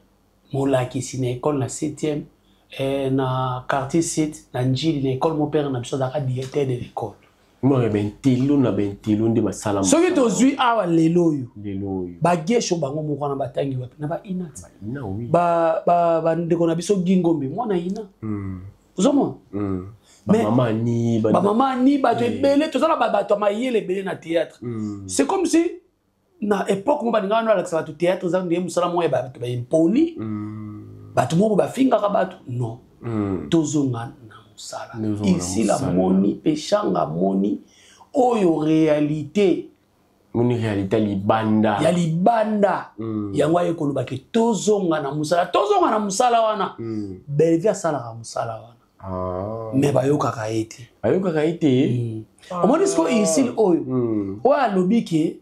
[SPEAKER 1] molakisi na école na 7e, na quartier 7 na Njili, na école mon père na biso azalaka directeur de l'école.
[SPEAKER 2] Moko bentelo na bentelo nde basala.
[SPEAKER 1] Soki tozwi awa lelo oyo,
[SPEAKER 2] lelo oyo,
[SPEAKER 1] bagesho bango moko wana batangi wapi? Na bainat.
[SPEAKER 2] Na oui.
[SPEAKER 1] Bandeko na biso Gingombe, mwana ina. Ozomona?
[SPEAKER 2] Bamama ni
[SPEAKER 1] bamama ni bato ebele, toza na bato ya mayele ebele na théâtre. C'est comme si na époque mo balingaka no alakisa bato théâtre eza nde mosala moko ya bato baimpoli, bato moko bafingaka bato. Non, tozonga na mosala. Isila moni Peshanga, moni oyo réalité.
[SPEAKER 2] Moni réalité libanda.
[SPEAKER 1] Ya libanda. Yango aye koloba ke tozonga na mosala, tozonga na mosala wana. Belvi asalaka mosala wana.
[SPEAKER 2] Ah.
[SPEAKER 1] Mais bayokaka ye te.
[SPEAKER 2] Bayokaka ye te.
[SPEAKER 1] Omoni sikoyo Isile oyo, oyo alobi ke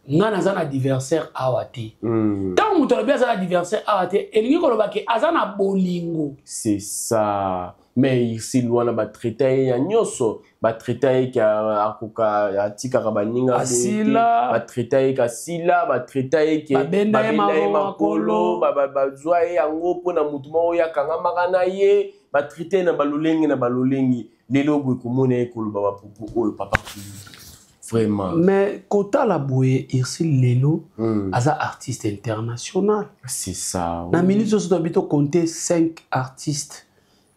[SPEAKER 1] nga naza na adversaire awa te. Ntango moto alobi aza na adversaire awa te, elingi koloba ke aza na bolingo.
[SPEAKER 2] C'est ça. Mais Isile wana, batraita ye ya nyonso, batraita ye ke akoka atikaka baninga.
[SPEAKER 1] Asila.
[SPEAKER 2] Batraita ye ke asila, batraita ye ke
[SPEAKER 1] babenda ye
[SPEAKER 2] makolo, bazwa ye yango mpona motu moko oyo akangamaka na ye, batraita ye na balolenge na balolenge. Lelo boye komona ye koloba bapropos oyo, papa, vraiment.
[SPEAKER 1] Mais kotala boye, Ursule lelo aza artiste international.
[SPEAKER 2] C'est ça.
[SPEAKER 1] Na minute nyonso toyebi, tocompte 5 artistes,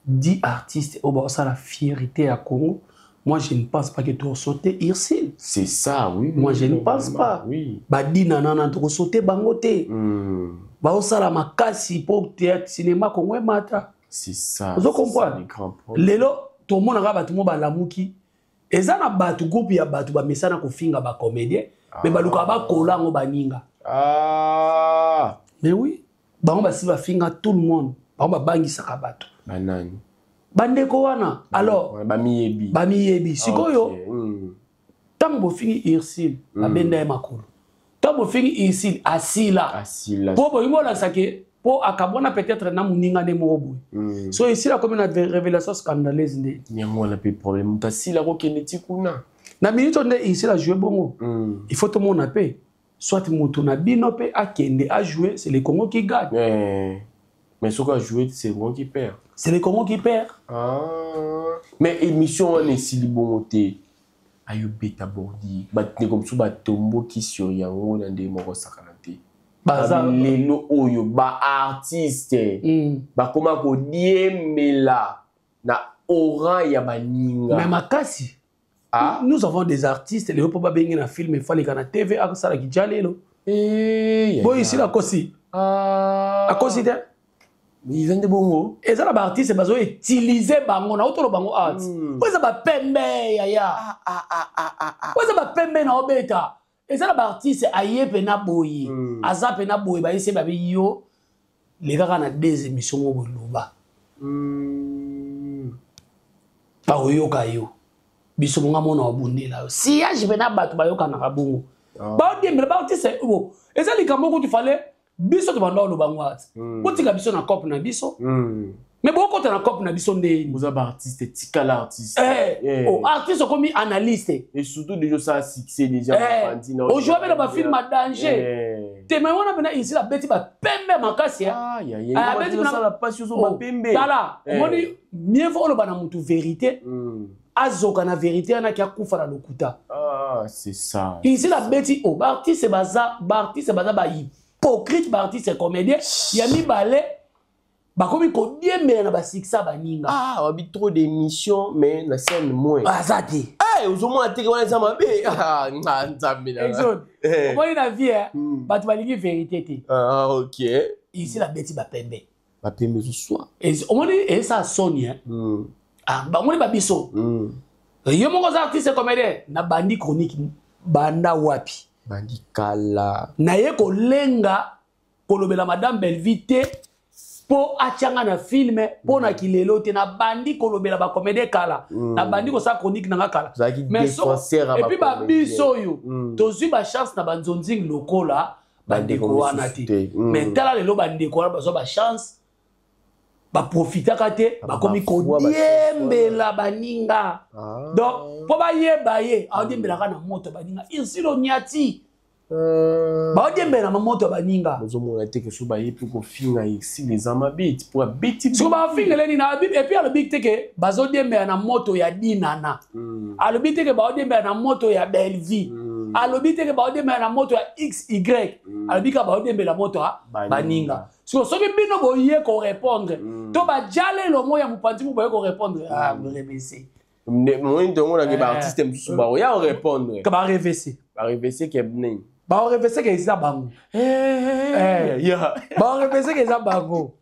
[SPEAKER 1] 10 artistes oyo baosala fierté ya Congo. Moi, je ne pense pas que tokosaute Ursule.
[SPEAKER 2] C'est ça, oui.
[SPEAKER 1] Moi, je ne pense pas. Badina nana, tokosaute bango te. Baosala makasi mpo théâtre, cinéma Congo emata.
[SPEAKER 2] C'est ça.
[SPEAKER 1] Ozo comprendre? Lelo tomonaka bato mo balamuki, eza na bato, groupe ya bato bamesana kofinga bacomédien, mais balukaka bakola yango baninga.
[SPEAKER 2] Ah.
[SPEAKER 1] Mais oui, bango basi bafinga tout le monde, bango babangisaka bato.
[SPEAKER 2] Banani?
[SPEAKER 1] Bandeko wana alors.
[SPEAKER 2] Bamiyebi.
[SPEAKER 1] Bamiyebi sikoyo. Ntango bofingi Ursule, babenda ye makolo. Ntango bofingi Ursule, asila.
[SPEAKER 2] Asila.
[SPEAKER 1] Mpo bolingi bolakisa ke mpo akabwana peut-être na moninga nde moko boye. So esila komi na révélation scandaleuse nde.
[SPEAKER 2] Yango wana mpe problème, moto asila kokende ti kuna.
[SPEAKER 1] Na minute oyo nde Ursule ajoue bongo, il faut tomona mpe soit moto na bino mpe akende ajoue, c'est le Congo qui gagne.
[SPEAKER 2] Eh. Mais soki ajoue, c'est le Congo qui perd.
[SPEAKER 1] C'est le Congo qui perd.
[SPEAKER 2] Ah. Mais émission wana esili bongo te, ayobeta bordi, bandeko mosusu batomboki sur yango na nde moko osakana te.
[SPEAKER 1] Baza
[SPEAKER 2] lelo oyo baartiste bakoma kodiembela na aura ya baninga.
[SPEAKER 1] Mais makasi.
[SPEAKER 2] Ah?
[SPEAKER 1] Nous avons des artistes lelo, mpo babenge na film, efaleka na TV, akosalaki ja lelo.
[SPEAKER 2] Eh,
[SPEAKER 1] boye esili, akosi.
[SPEAKER 2] Ah.
[SPEAKER 1] Akosi te.
[SPEAKER 2] Eza nde bongo.
[SPEAKER 1] Eza na baartiste bazoutilize bango na otolo bango art oyo eza bapembe yaya.
[SPEAKER 2] Ah, ah, ah, ah, ah, ah.
[SPEAKER 1] Oyo eza bapembe na obeta, eza na baartiste aye mpena boye, aza mpena boye, bayesi babi yo lekaka na deux émission moko boloba. Bakoyoka yo, biso monga mona babundela yo sillage mpena, bato bayokanaka bongo.
[SPEAKER 2] Ah.
[SPEAKER 1] Baodiembela baartiste bo eza likambo kutu fale biso tobanda oloba ngo ati botika biso na cope na biso. Mais bokota na cope na biso ndeni?
[SPEAKER 2] Boza baartiste, tikala artiste.
[SPEAKER 1] Eh,
[SPEAKER 2] Eh.
[SPEAKER 1] oh, artiste okomi analyste.
[SPEAKER 2] Et surtout déjà ça succès déjà.
[SPEAKER 1] Eh,
[SPEAKER 2] bafandi na-
[SPEAKER 1] ojoua mpe na bafilme ya danger.
[SPEAKER 2] Eh.
[SPEAKER 1] Te, me wana mpena Ursule abeti bapembe makasi.
[SPEAKER 2] Ah, ya, ya.
[SPEAKER 1] Ah,
[SPEAKER 2] Yo,
[SPEAKER 1] abeti
[SPEAKER 2] osala pasi, ozo
[SPEAKER 1] Oh,
[SPEAKER 2] bapembe.
[SPEAKER 1] tala.
[SPEAKER 2] Eh.
[SPEAKER 1] Omoni, mieux vaut oloba na motu vérité, azoka na vérité wana, ki akufa na lokuta.
[SPEAKER 2] Ah, c'est ça.
[SPEAKER 1] Ursule abeti o baartiste baza, baartiste baza bahypocrite, baartiste comédien ya mibale bakomi kodiembela na basuccès ya baninga.
[SPEAKER 2] Ah, wabi trop d'émissions, mais na scène moins.
[SPEAKER 1] Aza te.
[SPEAKER 2] Eh, ozomona teke wana eza mabe. Ah, nga nzambe na nga.
[SPEAKER 1] Exode.
[SPEAKER 2] Eh.
[SPEAKER 1] Omoni na vie, eh, bato balingi vérité te.
[SPEAKER 2] Ah, ok.
[SPEAKER 1] Ursule abeti bapembe.
[SPEAKER 2] Bapembe ezoswa.
[SPEAKER 1] Omoni eza soni, eh. Ah, bamoni babiso. Yo moko oza artiste comédien na bandi chronique banda wapi?
[SPEAKER 2] Bandi kala.
[SPEAKER 1] Naye kolenga kolobela madame Bellevue te mpo atianga na film mpo na kilelo te. Nabandi kolobela bacomédie kala, nabandi kosala chronique na nga kala.
[SPEAKER 2] Ozalaki
[SPEAKER 1] Mais so-
[SPEAKER 2] défenseur ya
[SPEAKER 1] et puis
[SPEAKER 2] bacomédien.
[SPEAKER 1] Babiso oyo tozwi bachance na banzonzingi lokola bandeko
[SPEAKER 2] Bandeko
[SPEAKER 1] wana
[SPEAKER 2] misusu
[SPEAKER 1] te.
[SPEAKER 2] te.
[SPEAKER 1] Mais tala lelo, bandeko wana bazwa bachance, baprofitaka te, bakomi
[SPEAKER 2] bafua
[SPEAKER 1] kodiembela baninga.
[SPEAKER 2] Ah.
[SPEAKER 1] Donc mpo bayeba ye, aodiembelaka na moto ya baninga. Ursule onyati, baodiembela na moto ya baninga.
[SPEAKER 2] Bozomona te ke so baye mpe kofinga Ursule, eza mabe ti po abeti.
[SPEAKER 1] Siko bafingele nini? Et puis alobi te ke bazodiembela na moto ya Dinana, alobi te ke baodiembela na moto ya Bellevie, alobi te ke baodiembela na moto ya xy, alobi kaka baodiembela moto ya
[SPEAKER 2] Baninga.
[SPEAKER 1] baninga. Siko soki bino boye korépondre to bajalelo mo ya mopanzi mo boye korépondre, ah, borevese.
[SPEAKER 2] Moi tomonake
[SPEAKER 1] Eh.
[SPEAKER 2] baartiste mosusu baoya korépondre.
[SPEAKER 1] Ka barevese.
[SPEAKER 2] Barevese ke nini?
[SPEAKER 1] Baorevese ke eza bango.
[SPEAKER 2] Ya.
[SPEAKER 1] Baorevese ke eza bango.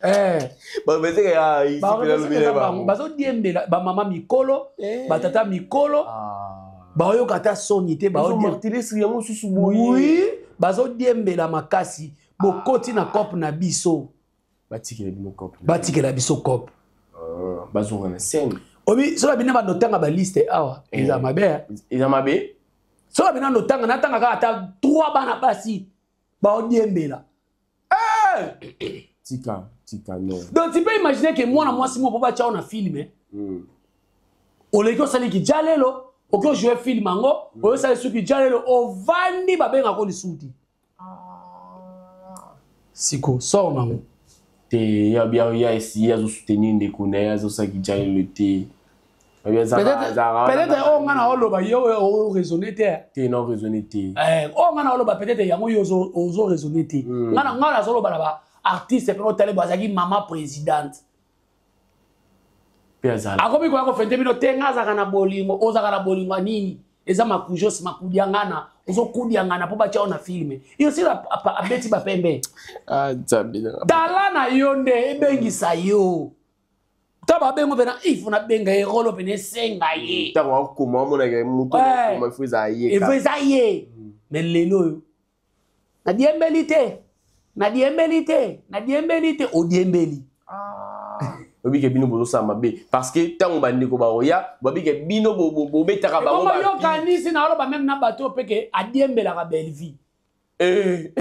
[SPEAKER 1] Eh.
[SPEAKER 2] Barevese ke ah, ici
[SPEAKER 1] Baorevese ke
[SPEAKER 2] mpe
[SPEAKER 1] eza
[SPEAKER 2] nalobele
[SPEAKER 1] bango.
[SPEAKER 2] bango.
[SPEAKER 1] Bazodiembela bamama mikolo, batata mikolo, baoyoka ata soni te, baodie
[SPEAKER 2] Baomartelesi yango susu boye.
[SPEAKER 1] Oui, bazodiembela makasi. Bokoti na cope na biso.
[SPEAKER 2] Batikela bino cope.
[SPEAKER 1] Batikela biso cope.
[SPEAKER 2] Bazonga na scène.
[SPEAKER 1] Obi soki babina bandotanga baliste awa, eza mabe, eh.
[SPEAKER 2] Eza mabe.
[SPEAKER 1] Soki babina ndotanga, natanga kaka ata 3 bana basi baodiembela.
[SPEAKER 2] Tika, tika, non.
[SPEAKER 1] Donc tu peux imaginer ke mwana mwasi moko po batya o na film, eh. Oleki, osaliki ja lelo, oki ojoue film yango, oyosali soki ja lelo ovandi, babengako lisusu te. Siko sor nango.
[SPEAKER 2] Te, ya ya ya esi azosoutenir ndeko na ye, azosalaki jalelo te. Abi
[SPEAKER 1] Peut-être oyo nga na oloba, yo oraisonne te.
[SPEAKER 2] Te, na raisonne te.
[SPEAKER 1] Eh, oyo nga na oloba, peut-être yango yo ozo raisonne te. Nga nazoloba na baartiste mpe otale bazalaki mama présidente.
[SPEAKER 2] Mpe azala.
[SPEAKER 1] Akomi koya kofente bino te. Nga azalaka na bolingo, ozalaka na bolingo ya nini? Eza makujos makudiangana, ozokudiangana mpo batya yo na film. Yo sila abeti bapembe.
[SPEAKER 2] Ah, Nzambe na nga.
[SPEAKER 1] Tala na yo nde ebengisa yo ta babengo mpena ifo nabenga ye rolo pene esenga ye.
[SPEAKER 2] Ntango akoma, amonaka moto akoma, ifo ezala ye.
[SPEAKER 1] Efo eza ye. Mais lelo oyo nadiembeli te, nadiembeli te, nadiembeli te, odiembeli.
[SPEAKER 2] Obike bino bozosala mabe parce que ntango bandeko bakoya, babike bino bobetaka bango.
[SPEAKER 1] Bongo yokanisi na oloba même na bato oyo mpe ke adiembelaka Bellevie. Eh,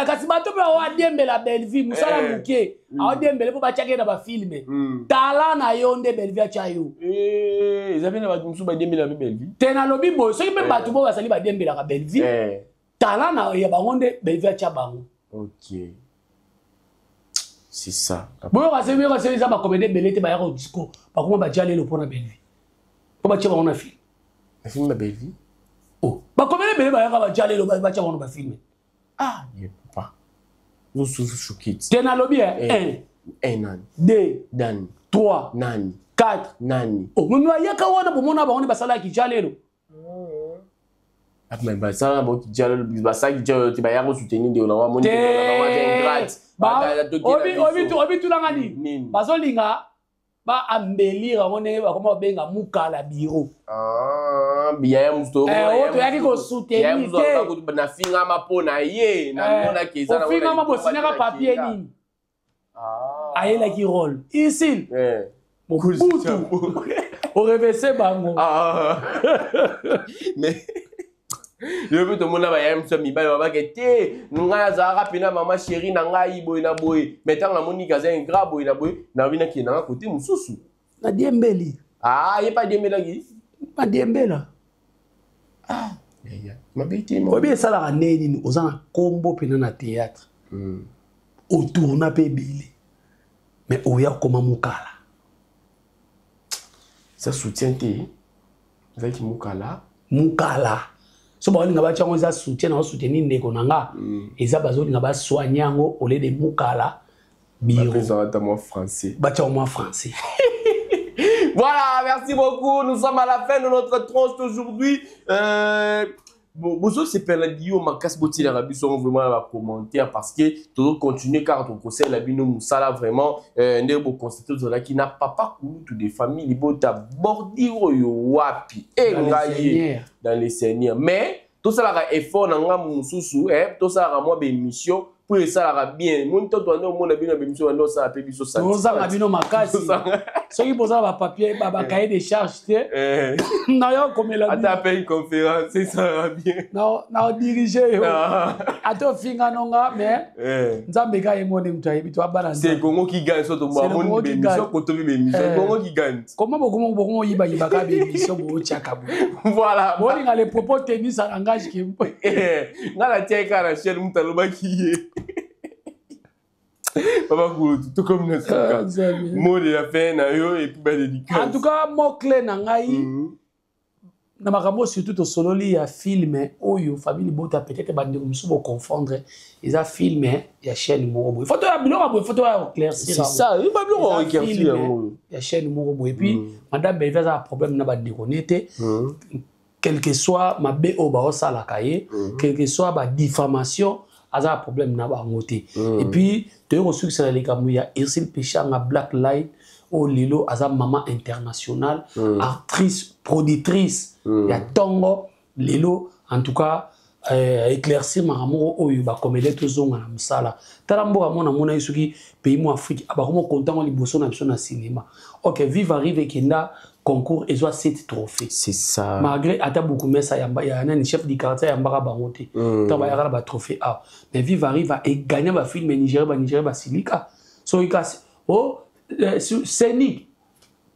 [SPEAKER 1] kasi bato mpe oyo adiembela Bellevie mosala moke, aodiembele mpo batiaki ye na bafilme. Tala na yo nde Bellevie atya yo.
[SPEAKER 2] Eza mpe na bato mosusu badiembela mpe Bellevie.
[SPEAKER 1] Te, nalobi boye, soki mpe bato bo bazali badiembelaka Bellevie, tala na ya bango nde Bellevie atya bango.
[SPEAKER 2] Ok, c'est ça.
[SPEAKER 1] Boyoka se, boyoka se, eza bacomédie ebele te bayaka disco, bakoma badia lelo mpona Bellevie, mpo batia bango na film.
[SPEAKER 2] Na film ya Bellevie.
[SPEAKER 1] Oh, bacomédie ebele bayaka badia lelo, batia bango na bafilme.
[SPEAKER 2] Ah, ye papa ozosusu choqué.
[SPEAKER 1] Te, nalobi 1.
[SPEAKER 2] Eh, nani?
[SPEAKER 1] 2.
[SPEAKER 2] Nani?
[SPEAKER 1] 3.
[SPEAKER 2] Nani?
[SPEAKER 1] 4.
[SPEAKER 2] Nani?
[SPEAKER 1] Oh, memi bayaka wana, bomona bango nde basalaki ja lelo.
[SPEAKER 2] Basala bango jalelo, basalaki jalelo te, baya kosoutenir ndeko na bango.
[SPEAKER 1] Te, obitulanga nini?
[SPEAKER 2] Nini?
[SPEAKER 1] Bazolinga baambelire yango ndenge bakoma babenga mukala biro.
[SPEAKER 2] Biyaya mosusu.
[SPEAKER 1] Eh, oyo toyaki kosoutenir te.
[SPEAKER 2] Nafingama mpo na ye, namonaki eza na-
[SPEAKER 1] Ofingama, bosinyaka papier nini? Ayelaki rôle ici. Mobutu orevese bango.
[SPEAKER 2] Ah. Mais yo mpe tomona bayaya mosusu ya mibali babake te: ngai azalaka mpena mama chéri na ngai boye na boye, mais ntango namoniki aza ingrat boye na boye, nabi nakende nanga kote mosusu.
[SPEAKER 1] Nadiembeli.
[SPEAKER 2] Ah, ye mpe adiembelaki.
[SPEAKER 1] Nadiembela.
[SPEAKER 2] Yaya, mabe te.
[SPEAKER 1] Oyebi esalaka nde nini? Oza na nkombo mpena na théâtre, otourna mpe ebele, mais oya okoma mokala.
[SPEAKER 2] Eza soutien te, ezalaki mokala.
[SPEAKER 1] Mokala, so baolinga batya yango, eza soutien na osoutenir ndeko na nga. Eza bazolinga basoigne yango au lieu de mokala biro.
[SPEAKER 2] Bapesaka ata mwa français.
[SPEAKER 1] Batya yango mwa français.
[SPEAKER 2] Voilà, merci beaucoup. Nous sommes à la fin de notre tranche d'aujourd'hui. Bon, bozo sepela dio makasi, botilaka biso vraiment na bacommentaire parce que tozocontinue kaka tokosala bino mosala vraiment. Ndenge boconstate, tozalaki na papa kulutu de famille libota, bordure oyo wapi e
[SPEAKER 1] Dans le
[SPEAKER 2] ngai ye
[SPEAKER 1] Seigneur.
[SPEAKER 2] Dans le Seigneur, mais Tosalaka effort na ngambo mosusu, tosalaka mwa baémission mpo esalaka bien. Moni to toande omona bino na baémission bande osala mpe biso.
[SPEAKER 1] Tozanga bino makasi. Soki bozala bapapier, bacahier de charge te, nayo komela.
[SPEAKER 2] Ata mpe une conférence esalaka bien.
[SPEAKER 1] Na odirige yo, ata ofinga nonga, mais Nzambe ka ye mone moto ayebi to abana.
[SPEAKER 2] C'est Congo qui gagne. So tomoni baémission, kotobi baémission, Congo qui gagne.
[SPEAKER 1] Comment bokomo boyibayibaka baémission bootiaka boye?
[SPEAKER 2] Voilà.
[SPEAKER 1] Bolinga les propos tenus en langage ke.
[SPEAKER 2] Nga natiaki kaka na chaîne, moto alobaki ye. Papa Kulutu, tokomi na suka. Mot de la fin na yo et puis badédicace.
[SPEAKER 1] En tout cas, mot clé na ngai na makambo, surtout tosololi ya film oyo Famille Libota, peut-être bandeko mosusu boconfondre, eza film ya chaîne moko boye. Foto ya biloko boye, foto ya éclaircir.
[SPEAKER 2] C'est ça, biloko éclaircir
[SPEAKER 1] yango. Ya chaîne moko boye. Et puis madame Belvi aza na problème na bandeko ne te, quel que soit mabe oyo baosalaka ye, quel que soit badifamation, aza na problème na bango te. Et puis toyei kosukisa na likambo ya Ursule Peshanga Black Light, oyo lelo aza mama internationale, actrice, productrice ya ntongo lelo. En tout cas, éclaircir makambo moko oyo bacomédien, tozonga na mosala. Tala mboka mona mona ye, soki pays mo Afrique bakoma kontango liboso na biso na cinéma. Ok, Viva Rive ekenda concours, ezwa 7 trophée.
[SPEAKER 2] C'est ça.
[SPEAKER 1] Malgré ata bourgmestre yamba ya nani, chef du quartier yambaka bango te ntango bayaka na batrophée awa, mais Viva Rive egagna bafilm Nigéria, banigéria basilika. Soki kasi o scénique,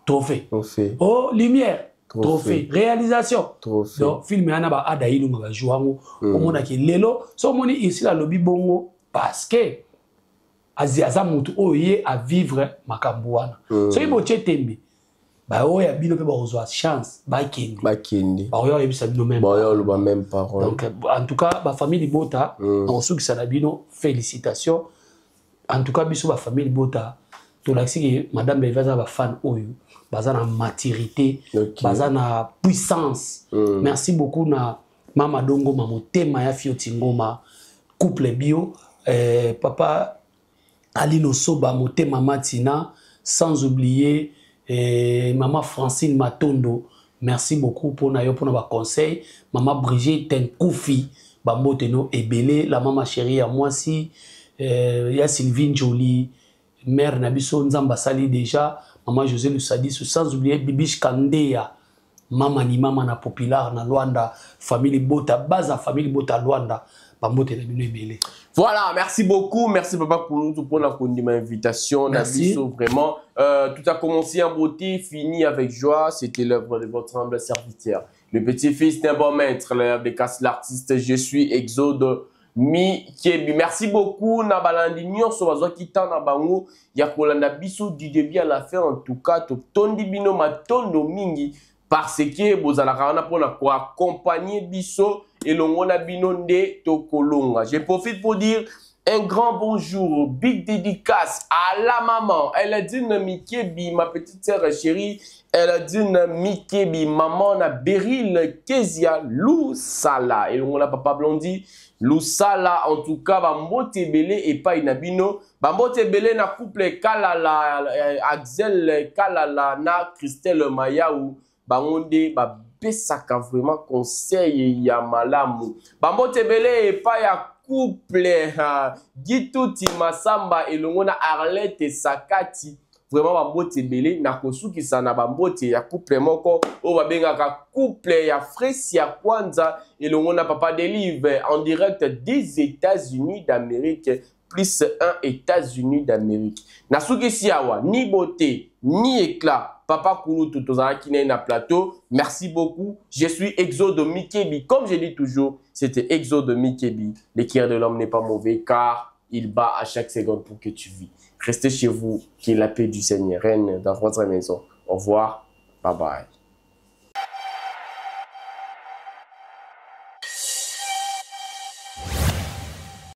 [SPEAKER 1] trophée.
[SPEAKER 2] Trophée.
[SPEAKER 1] O lumière,
[SPEAKER 2] trophée,
[SPEAKER 1] trophée. Réalisation,
[SPEAKER 2] trophée.
[SPEAKER 1] Donc film wana baada ilunga bajou yango. Omonaki lelo so omoni Ursule alobi bongo parce que aza motu oyo ye avivre makambo wana. Soki botie tembe, baoyo ya bino mpe bakozwa chance bakende.
[SPEAKER 2] Bakende.
[SPEAKER 1] Bakoya koyebisa bino même.
[SPEAKER 2] Baoya oloba même parole.
[SPEAKER 1] Donc en tout cas, bafamille Libota, nakosukisa na bino félicitation. En tout cas, biso bafamille Libota tolakisi ke madame Belvi aza bafan oyo baza na maturité, baza na puissance. Merci beaucoup na mama Dongoma, motema ya Fioti Ngoma, couple bio, papa Alino Soba, motema Matina, sans oublier mama Francine Matondo. Merci beaucoup mpona yo, mpona baconseil. Mama Brigitte Nkufi, bambote no ebele. La mama chérie ya mwasi, ya Sylvie Njoli, mère na biso, Nzambe asali déjà. Mama José Lusadisu, sans oublier Bibish Kandeya, mama ni mama na populaire na Lwanda. Famille Bota, baza famille Bota Lwanda, bambote na bino ebele.
[SPEAKER 2] Voilà, merci beaucoup. Merci Papa Kulutu pour la ma invitation.
[SPEAKER 1] Merci.
[SPEAKER 2] Nabiso, vraiment. Tout a commencé en beauté, fini avec joie. C'était l'œuvre de votre humble serviteur. Le petit-fils d'un bon maître, l'œuvre de casse l'artiste. Je suis Exode Mikebi. Merci beaucoup. Nabalandi nyonso bazwaki temps na bango ya kolanda biso du début à la fin. En tout cas, totondi bino matondo mingi parce que bozalaka wana mpona koaccompagner biso. Elongo na bino nde tokolonga. Je profite pour dire un grand bonjour, big dédicace à la maman Eladine Mikebi, ma petite sœur chérie Eladine Mikebi, maman na Beryl Kezia Lusala, elongo na papa Blondi Lusala. En tout cas, bambote ebele epai na bino. Bambote ebele na couple Kalala, Axel Kalala na Christelle Mayau. Bango nde bapesaka vraiment conseil ya malamu. Bambote ebele epai ya couple Gituti Masamba elongo na Arlette Sakati. Vraiment bambote ebele. Na kosukisa na bambote ya couple moko oyo babengaka couple ya Fresia Kwanza elongo na papa Delive, en direct des États-Unis d'Amérique, plus 1 États-Unis d'Amérique. Nasukisi awa, ni beauté ni éclat. Papa Kulutu tozalaki na ye na plateau. Merci beaucoup. Je suis Exode Mikebi. Comme je dis toujours, c'était Exode Mikebi. Le cœur de l'homme n'est pas mauvais car il bat à chaque seconde pour que tu vis. Restez chez vous, que la paix du Seigneur règne dans votre maison. Au revoir. Bye bye.